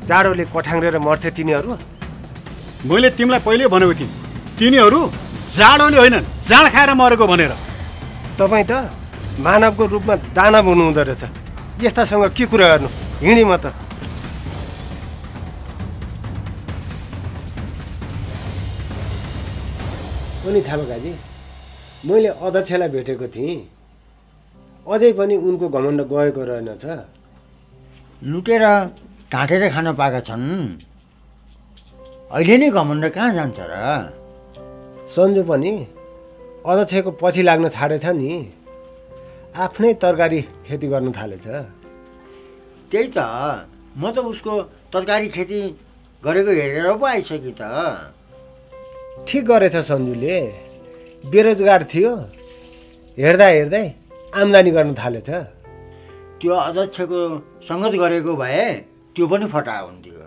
जाडोले कठाङ्ग्रेर मर्थे तिनीहरू। मैले तिमीलाई पहिले भनेको थिएँ, तिनीहरू जाडोले होइन जाड खाएर मरेको भनेर। तपाईँ त मानवको रूपमा दानव हुनुहुँदो रहेछ। यस्तासँग के कुरा गर्नु, हिँडेँ म त। अनि थापाकाजी, मैले अध्यक्षलाई भेटेको थिएँ, अझै पनि उनको घमण्ड गएको रहेनछ। लुटेर ढाँटेर खान पाएका छन्, अहिले नै घमण्ड कहाँ जान्छ र? सन्जु पनि अध्यक्षको पछि लाग्न छाडेछ नि, आफ्नै तरकारी खेती गर्न थालेछ। त्यही त, म त उसको तरकारी खेती गरेको हेरेर पो आइसकेँ त। ठिक गरेछ सन्जुले, बेरोजगार थियो, हेर्दा हेर्दै आम्दानी गर्न थालेछ। त्यो अध्यक्षको सङ्गत गरेको भए त्यो पनि फटा हुन्थ्यो।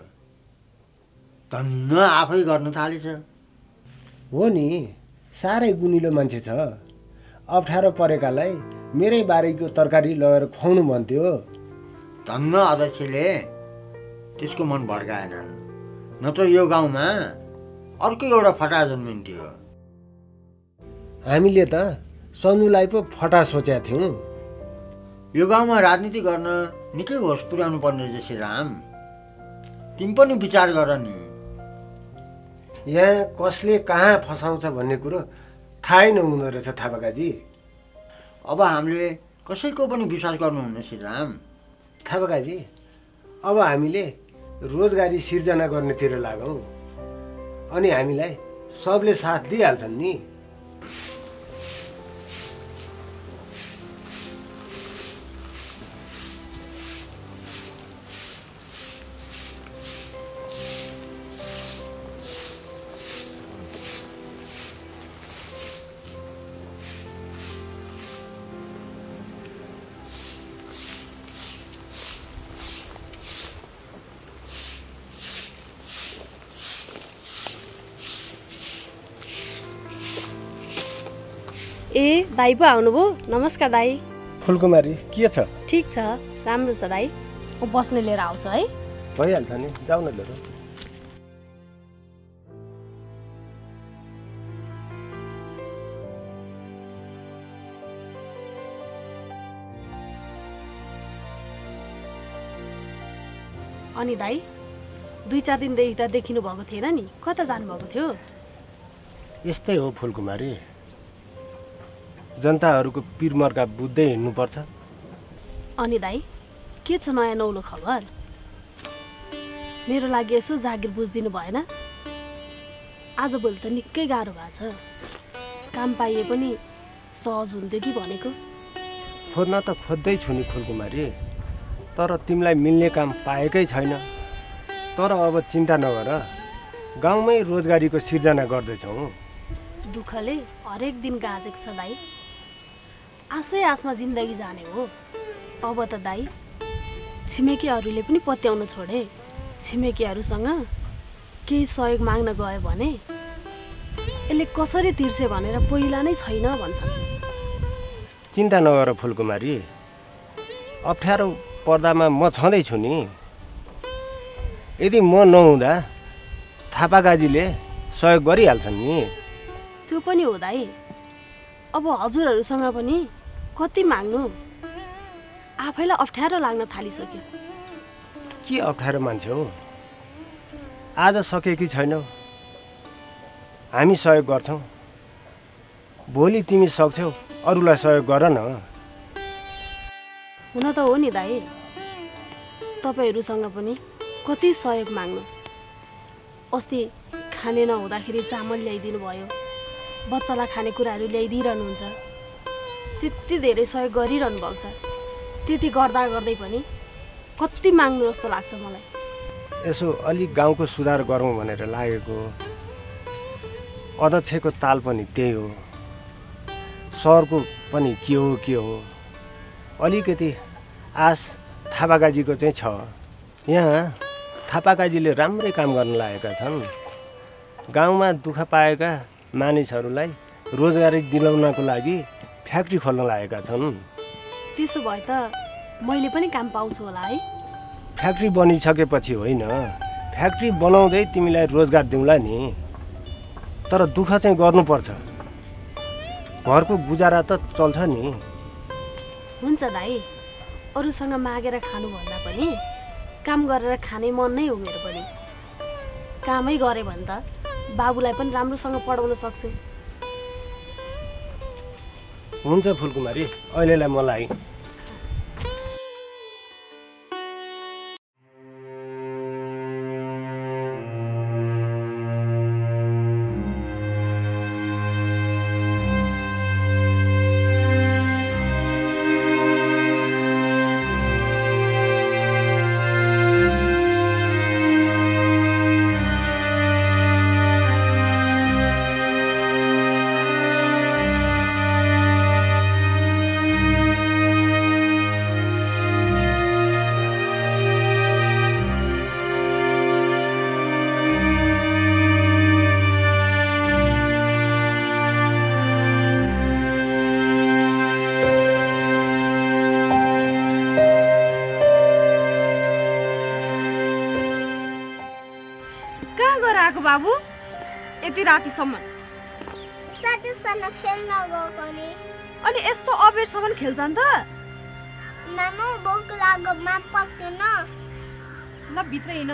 धन्न आफै गर्न थालेछ। हो नि, साह्रै गुनिलो मान्छे छ। अप्ठ्यारो परेकालाई मेरै बारीको तरकारी लगेर खुवाउनु भन्थ्यो। धन्न अध्यक्षले त्यसको मन भड्काएनन्, नत्र यो गाउँमा अर्को एउटा फटा जन्मिन्थ्यो। हामीले त सन्जुलाई पो फटा सोचेका थियौँ। यो गाउँमा राजनीति गर्न निकै होस पुर्याउनु पर्ने रहेछ राम। तिमी पनि विचार गर नि। यहाँ कसले कहाँ फसाउँछ भन्ने कुरो थाहै नहुँदो रहेछ थापाकाजी। अब हामीले कसैको पनि विश्वास गर्नुहुन्न श्रीराम। थापाकाजी, अब हामीले रोजगारी सिर्जना गर्नेतिर लागौँ, अनि हामीलाई सबले साथ दिइहाल्छन् नि। ए दाई पो आउनुभयो। नमस्कार दाई। फुलकुमारी के छ? ठिक छ, राम्रो छ दाई। म बस्ने लिएर आउँछु है। भइहाल्छ नि, जाऊ न लिएर। अनि दाई 2-4 दिनदेखि त देखिनु भएको थिएन नि, कता जानुभएको थियो? यस्तै हो फुलकुमारी, जनताहरूको पिरमर्का बुझ्दै हिँड्नुपर्छ। अनि दाई के छ नयाँ नौलो खबर? मेरो लागि यसो जागिर बुझिदिनु भएन? आजभोलि त निकै गाह्रो भएको छ। काम पाइए पनि सहज हुन्थ्यो कि भनेको। खोज्न त खोज्दै छु नि फुलकुमारी, तर तिमीलाई मिल्ने काम पाएकै छैन। तर अब चिन्ता नगर, गाउँमै रोजगारीको सिर्जना गर्दैछौँ। दुःखले हरेक दिन गाँजेको छ दाई। आशै आसमा जिन्दगी जाने हो। अब त दाई छिमेकीहरूले पनि पत्याउन छोडे। छिमेकीहरूसँग केही सहयोग माग्न गयो भने यसले कसरी तिर्छ भनेर पहिला नै छैन भन्छन्। चिन्ता नगर फुलकुमारी, अप्ठ्यारो पर्दामा म छँदैछु नि। यदि म नहुँदा थापागाजीले सहयोग गरिहाल्छन् नि। त्यो पनि हो दाई। अब हजुरहरूसँग पनि कति माग्नु, आफैलाई अप्ठ्यारो लाग्न थालिसक्यो। के अप्ठ्यारो मान्छे हो? आज सके कि छैनौ, हामी सहयोग गर्छौँ। भोलि तिमी सक्छौ, अरूलाई सहयोग गर न। हुन त हो नि दाई, तपाईँहरूसँग पनि कति सहयोग माग्नु। अस्ति खाने नहुँदाखेरि चामल ल्याइदिनु भयो, बच्चालाई खानेकुराहरू ल्याइदिइरहनुहुन्छ। त्यति धेरै सहयोग गरिरहनु भएको छ। त्यति गर्दा गर्दै पनि कति माग्नु जस्तो लाग्छ मलाई। यसो अलिक गाउँको सुधार गरौँ भनेर लागेको। अध्यक्षको ताल पनि त्यही हो, सहरको पनि के हो। अलिकति आश थापागाजीको चाहिँ छ। यहाँ थापागाजीले राम्रै काम गर्न लागेका छन्। गाउँमा दुःख पाएका मानिसहरूलाई रोजगारी दिलाउनको लागि फ्याक्ट्री खोल्न लागेका छन्। त्यसो भए त मैले पनि काम पाउँछु होला है? फ्याक्ट्री बनिसकेपछि होइन, फ्याक्ट्री बनाउँदै तिमीलाई रोजगार दिउँला नि। तर दुःख चाहिँ गर्नुपर्छ, घरको गुजारा त चल्छ नि। हुन्छ दाई, अरूसँग मागेर खानुभन्दा पनि काम गरेर खाने मन नै हो मेरो पनि। कामै गरे भने त बाबुलाई पनि राम्रोसँग पढाउन सक्छु। हुन्छ फुलकुमारी, अहिलेलाई मलाई बाबु यति रातिसम्म साथीसँग खेल्न गएको नि। अनि यस्तो अबेरसम्म खेल्छन् त? मामु भोक लागेमा पक्दैन। ल भित्र हिँड।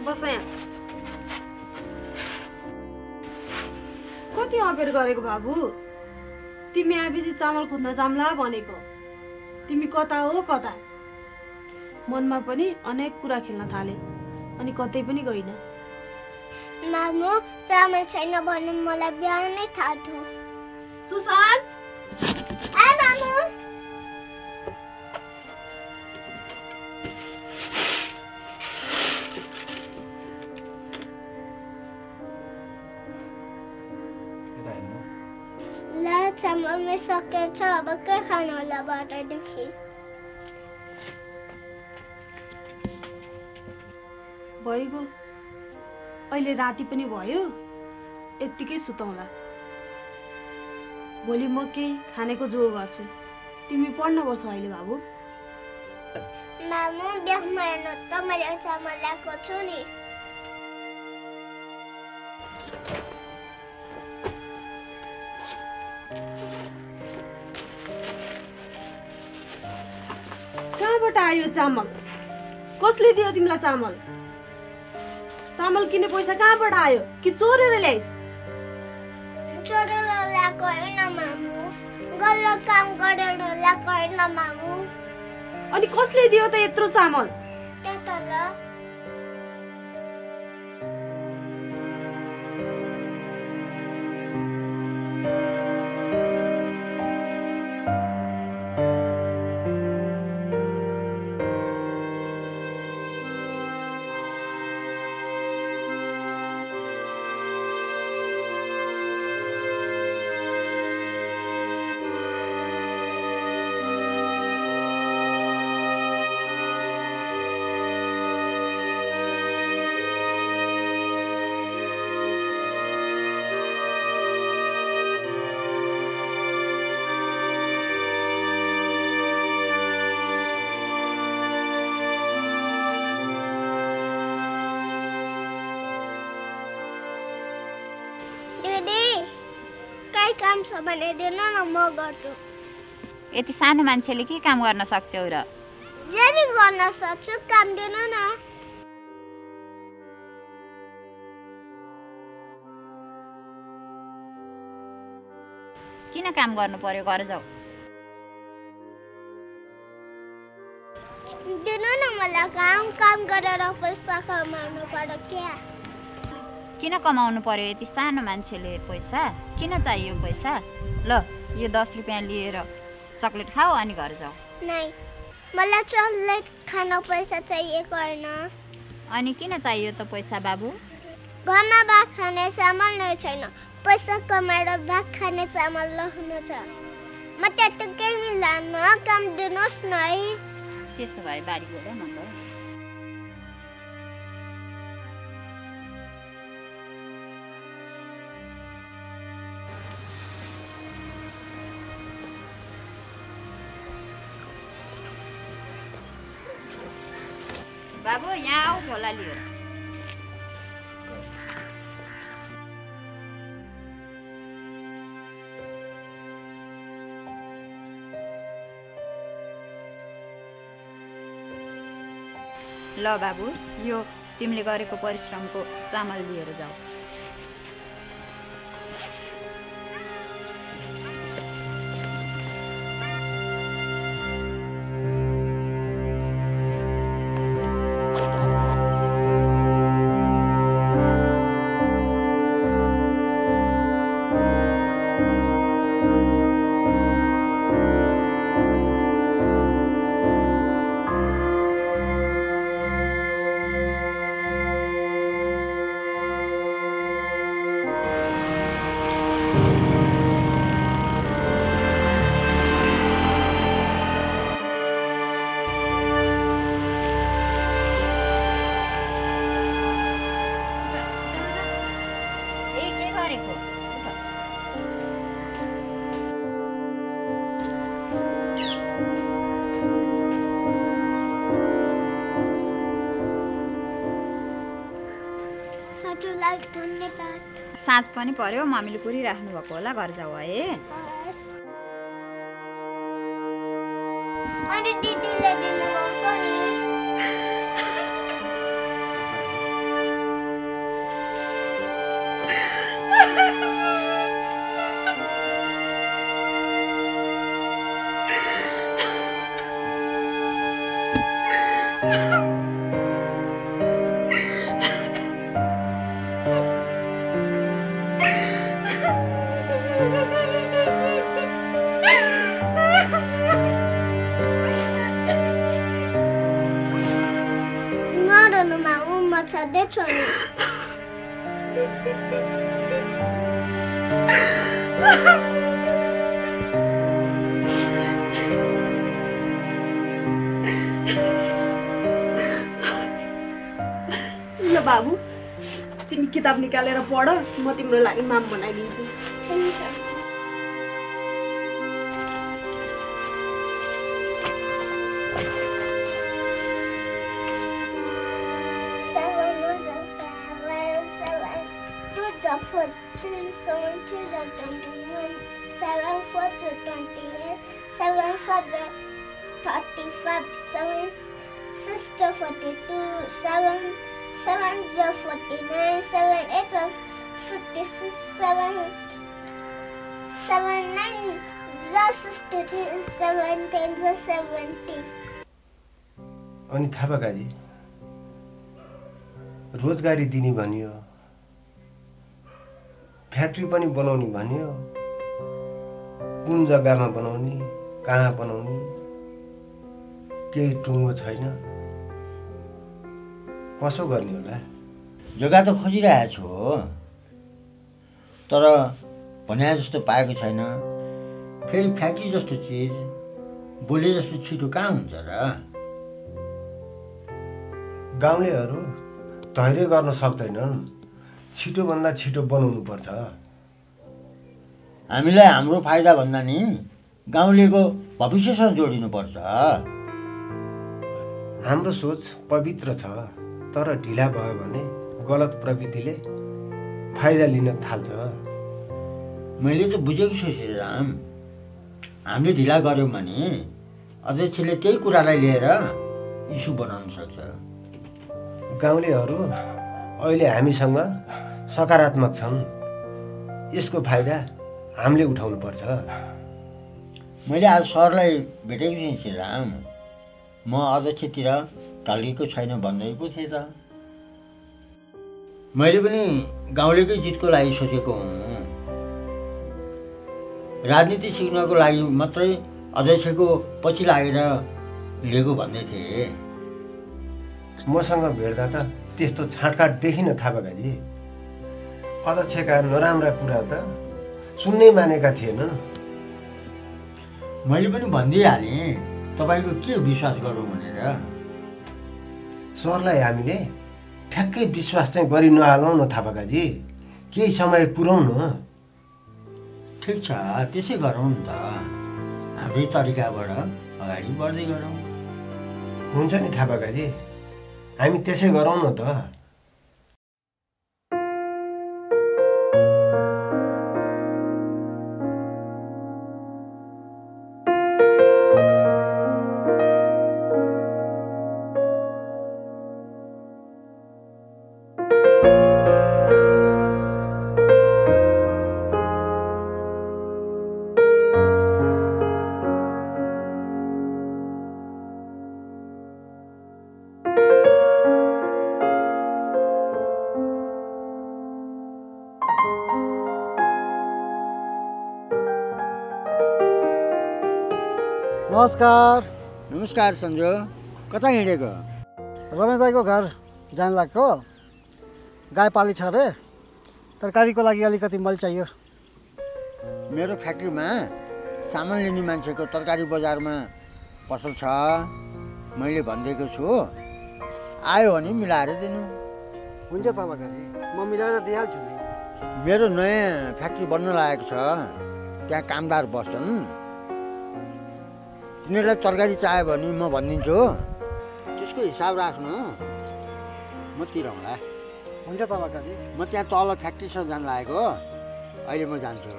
बस यहाँ। कति अबेर गरेको बाबु? तिमी आएपछि चामल खोज्न जाम्ला भनेको। तिमी कता हो कता? मनमा पनि अनेक कुरा खेल्न थाले, अनि कतै पनि गइन। मामु चामल छैन भने मलाई बिहानै थाहा थियो। सुशान्त, ए मामु। चामल में सकेछ, अब के खानु होला बाटैदेखि। भइगयो अहिले राति पनि भयो यत्तिकै सुतौँला भोलि म केही खानेको जो गर्छु तिमी पढ्न बस अहिले बाबु मामु बिहामा हेर्नु त मैले चामल ल्याएको छु नि कहाँबाट आयो चामल कसले दियो तिमीलाई चामल चामल किन्ने पैसा कहाँबाट आयो कि चोरेर ल्याइस् चोरेर ल्याएको होइन मामु गलत काम गरेर ल्याएको होइन मामु अनि कसले दियो त यत्रो चामल त्यतल काम छ भने दिन न म गर्छु यति सानो मान्छेले के काम गर्न सक्छौ र जे नि गर्न सक्छु काम दिन न किन काम गर्नु पर्यो घर जाऊ दिन न मलाई काम गरेर पैसा कमाउनु पर्यो क्या किन कमाउनु पर्यो यति सानो मान्छेले पैसा किन चाहियो पैसा ल यो 10 रुपैयाँ लिएर चकलेट खाऊ अनि घर जाऊ नै मलाई चकलेट खान पैसा चाहिएको हैन अनि किन चाहियो त पैसा बाबु घरमा भात खाने चामल नै छैन पैसा कमाएर भात खाने चामल ल्याउनु छ म त्यतिकै मिल्दैन काम दिनुहोस् न है त्यसो भए बारी गएर न त बाबु यहाँ आऊ झोला लिएर ल बाबु यो तिमीले गरेको परिश्रमको चामल लिएर जाऊ साँझ पनि पर्यो मम्मीले कुरिराख्नु भएको होला घर जाऊ है अनि दिदीले दिनुभएको नि छँदैछ नि किताब निकालेर पढ, म तिम्रो लागि माम बनाइदिन्छु। अनि थापा काजी रोजगारी दिने भनियो, फ्याक्ट्री पनि बनाउने भनियो, कुन जग्गामा बनाउने, कहाँ बनाउने, केही टुङ्गो छैन। कसो गर्ने होला? जग्गा त खोजिरहेको छु हो, तर भने जस्तो पाएको छैन। फेरि फ्याक्ट्री जस्तो चिज बोले जस्तो छिटो कहाँ हुन्छ र? गाउँलेहरू धैर्य गर्न सक्दैनन्, छिटोभन्दा छिटो बनाउनु पर्छ। हामीलाई हाम्रो फाइदा भन्दा नि गाउँलेको भविष्यसँग जोडिनुपर्छ। हाम्रो सोच पवित्र छ, तर ढिला भयो भने गलत प्रवृत्तिले फाइदा लिन थाल्छ। मैले चाहिँ बुझेको छु श्रीराम, हामीले ढिला गऱ्यौँ भने अध्यक्षले त्यही कुरालाई लिएर इस्यु बनाउन सक्छ। गाउँलेहरू अहिले हामीसँग सकारात्मक छन्, यसको फाइदा हामीले उठाउनुपर्छ। मैले आज सरलाई भेटेको थिएँ श्रीराम, म अध्यक्षतिर ढल्केको छैन भन्दै पो थिएँ त। मैले पनि गाउँलेकै जितको लागि सोचेको हुँ। राजनीति सिक्नको लागि मात्रै अध्यक्षको पछि लागेर लिएको भन्दै थिएँ। मसँग भेट्दा त त्यस्तो छाँटकाट देखिन थापाकाजी। अध्यक्षका नराम्रा कुरा त सुन्नै मानेका थिएनन्। मैले पनि भनिदिइहालेँ तपाईँको के विश्वास गरौँ भनेर। सरलाई हामीले ठ्याक्कै विश्वास चाहिँ गरि नहालौँ न थापाकाजी, केही समय पुर्याउँ न। ठिक छ, त्यसै गरौँ नि त, हाम्रै तरिकाबाट अगाडि बढ्दै गरौँ। हुन्छ नि थापाकाजी, हामी त्यसै गरौँ न त। नमस्कार। नमस्कार सन्जो, कता हिँडेको? रमेश दाईको घर जान लाग्यो। गाई पाली छ अरे, तरकारीको लागि अलिकति मल चाहियो। मेरो फ्याक्ट्रीमा सामान लिने मान्छेको तरकारी बजारमा पसल छ, मैले भनिदिएको छु। आयो भने मिलाएर दिनु। हुन्छ तपाईँकाजी, म मिलाएर दिइहाल्छु नि। मेरो नयाँ फ्याक्ट्री बन्न लागेको छ, त्यहाँ कामदार बस्छन्। तिनीहरूलाई तरकारी चाहियो भने म भनिदिन्छु, त्यसको हिसाब राख्नु, म तिरौँला। हुन्छ तपाईँकाजी, म त्यहाँ तल फ्याक्ट्रीसँग जान लागेको, अहिले म जान्छु।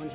हुन्छ।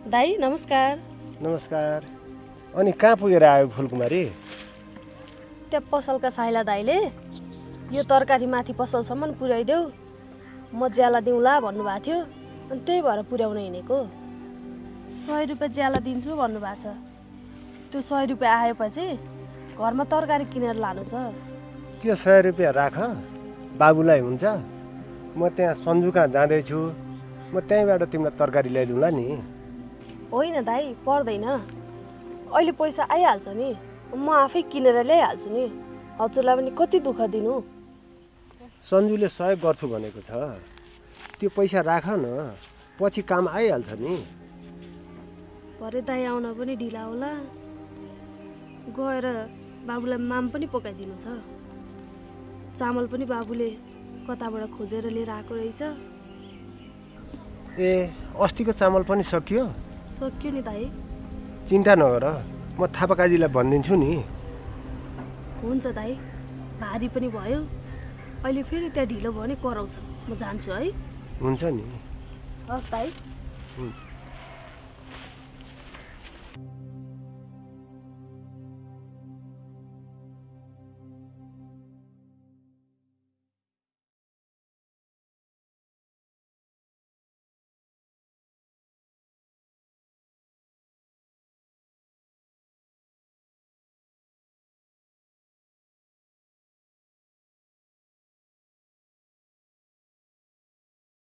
दाई नमस्कार। नमस्कार। अनि कहाँ पुगेर आयो फुलकुमारी? त्यहाँ पसलका साइला दाइले यो तरकारी माथि पसलसम्म पुर्याइदेऊ, म ज्याला दिउँला भन्नुभएको थियो, अनि त्यही भएर पुर्याउन हिँडेको। 100 रुपियाँ ज्याला दिन्छु भन्नुभएको छ। त्यो 100 रुपियाँ आएपछि घरमा तरकारी किनेर लानु छ। त्यो 100 रुपियाँ राख, बाबुलाई हुन्छ। म त्यहाँ सन्जु कहाँ जाँदैछु, म त्यहीँबाट तिमीलाई तरकारी ल्याइदिउँला नि। होइन दाइ, पर्दैन। अहिले पैसा आइहाल्छ नि, म आफै किनेर ल्याइहाल्छु नि। हजुरलाई पनि कति दुःख दिनु। सन्जुले सहयोग गर्छु भनेको छ, त्यो पैसा राख न, पछि काम आइहाल्छ नि। भरे दाइ आउन पनि ढिला होला। गएर बाबुलाई माम पनि पकाइदिनु छ। चामल पनि बाबुले कताबाट खोजेर लिएर आएको रहेछ। ए, अस्तिको चामल पनि सकियो? सक्यो नि दाइ। चिन्ता नगर, म थापाकाजीलाई भनिदिन्छु नि। हुन्छ दाइ, भारी पनि भयो। अहिले फेरि त्यहाँ ढिलो भयो भने कराउँछ। म जान्छु है। हुन्छ नि। हस् दाइ। हुन्छ।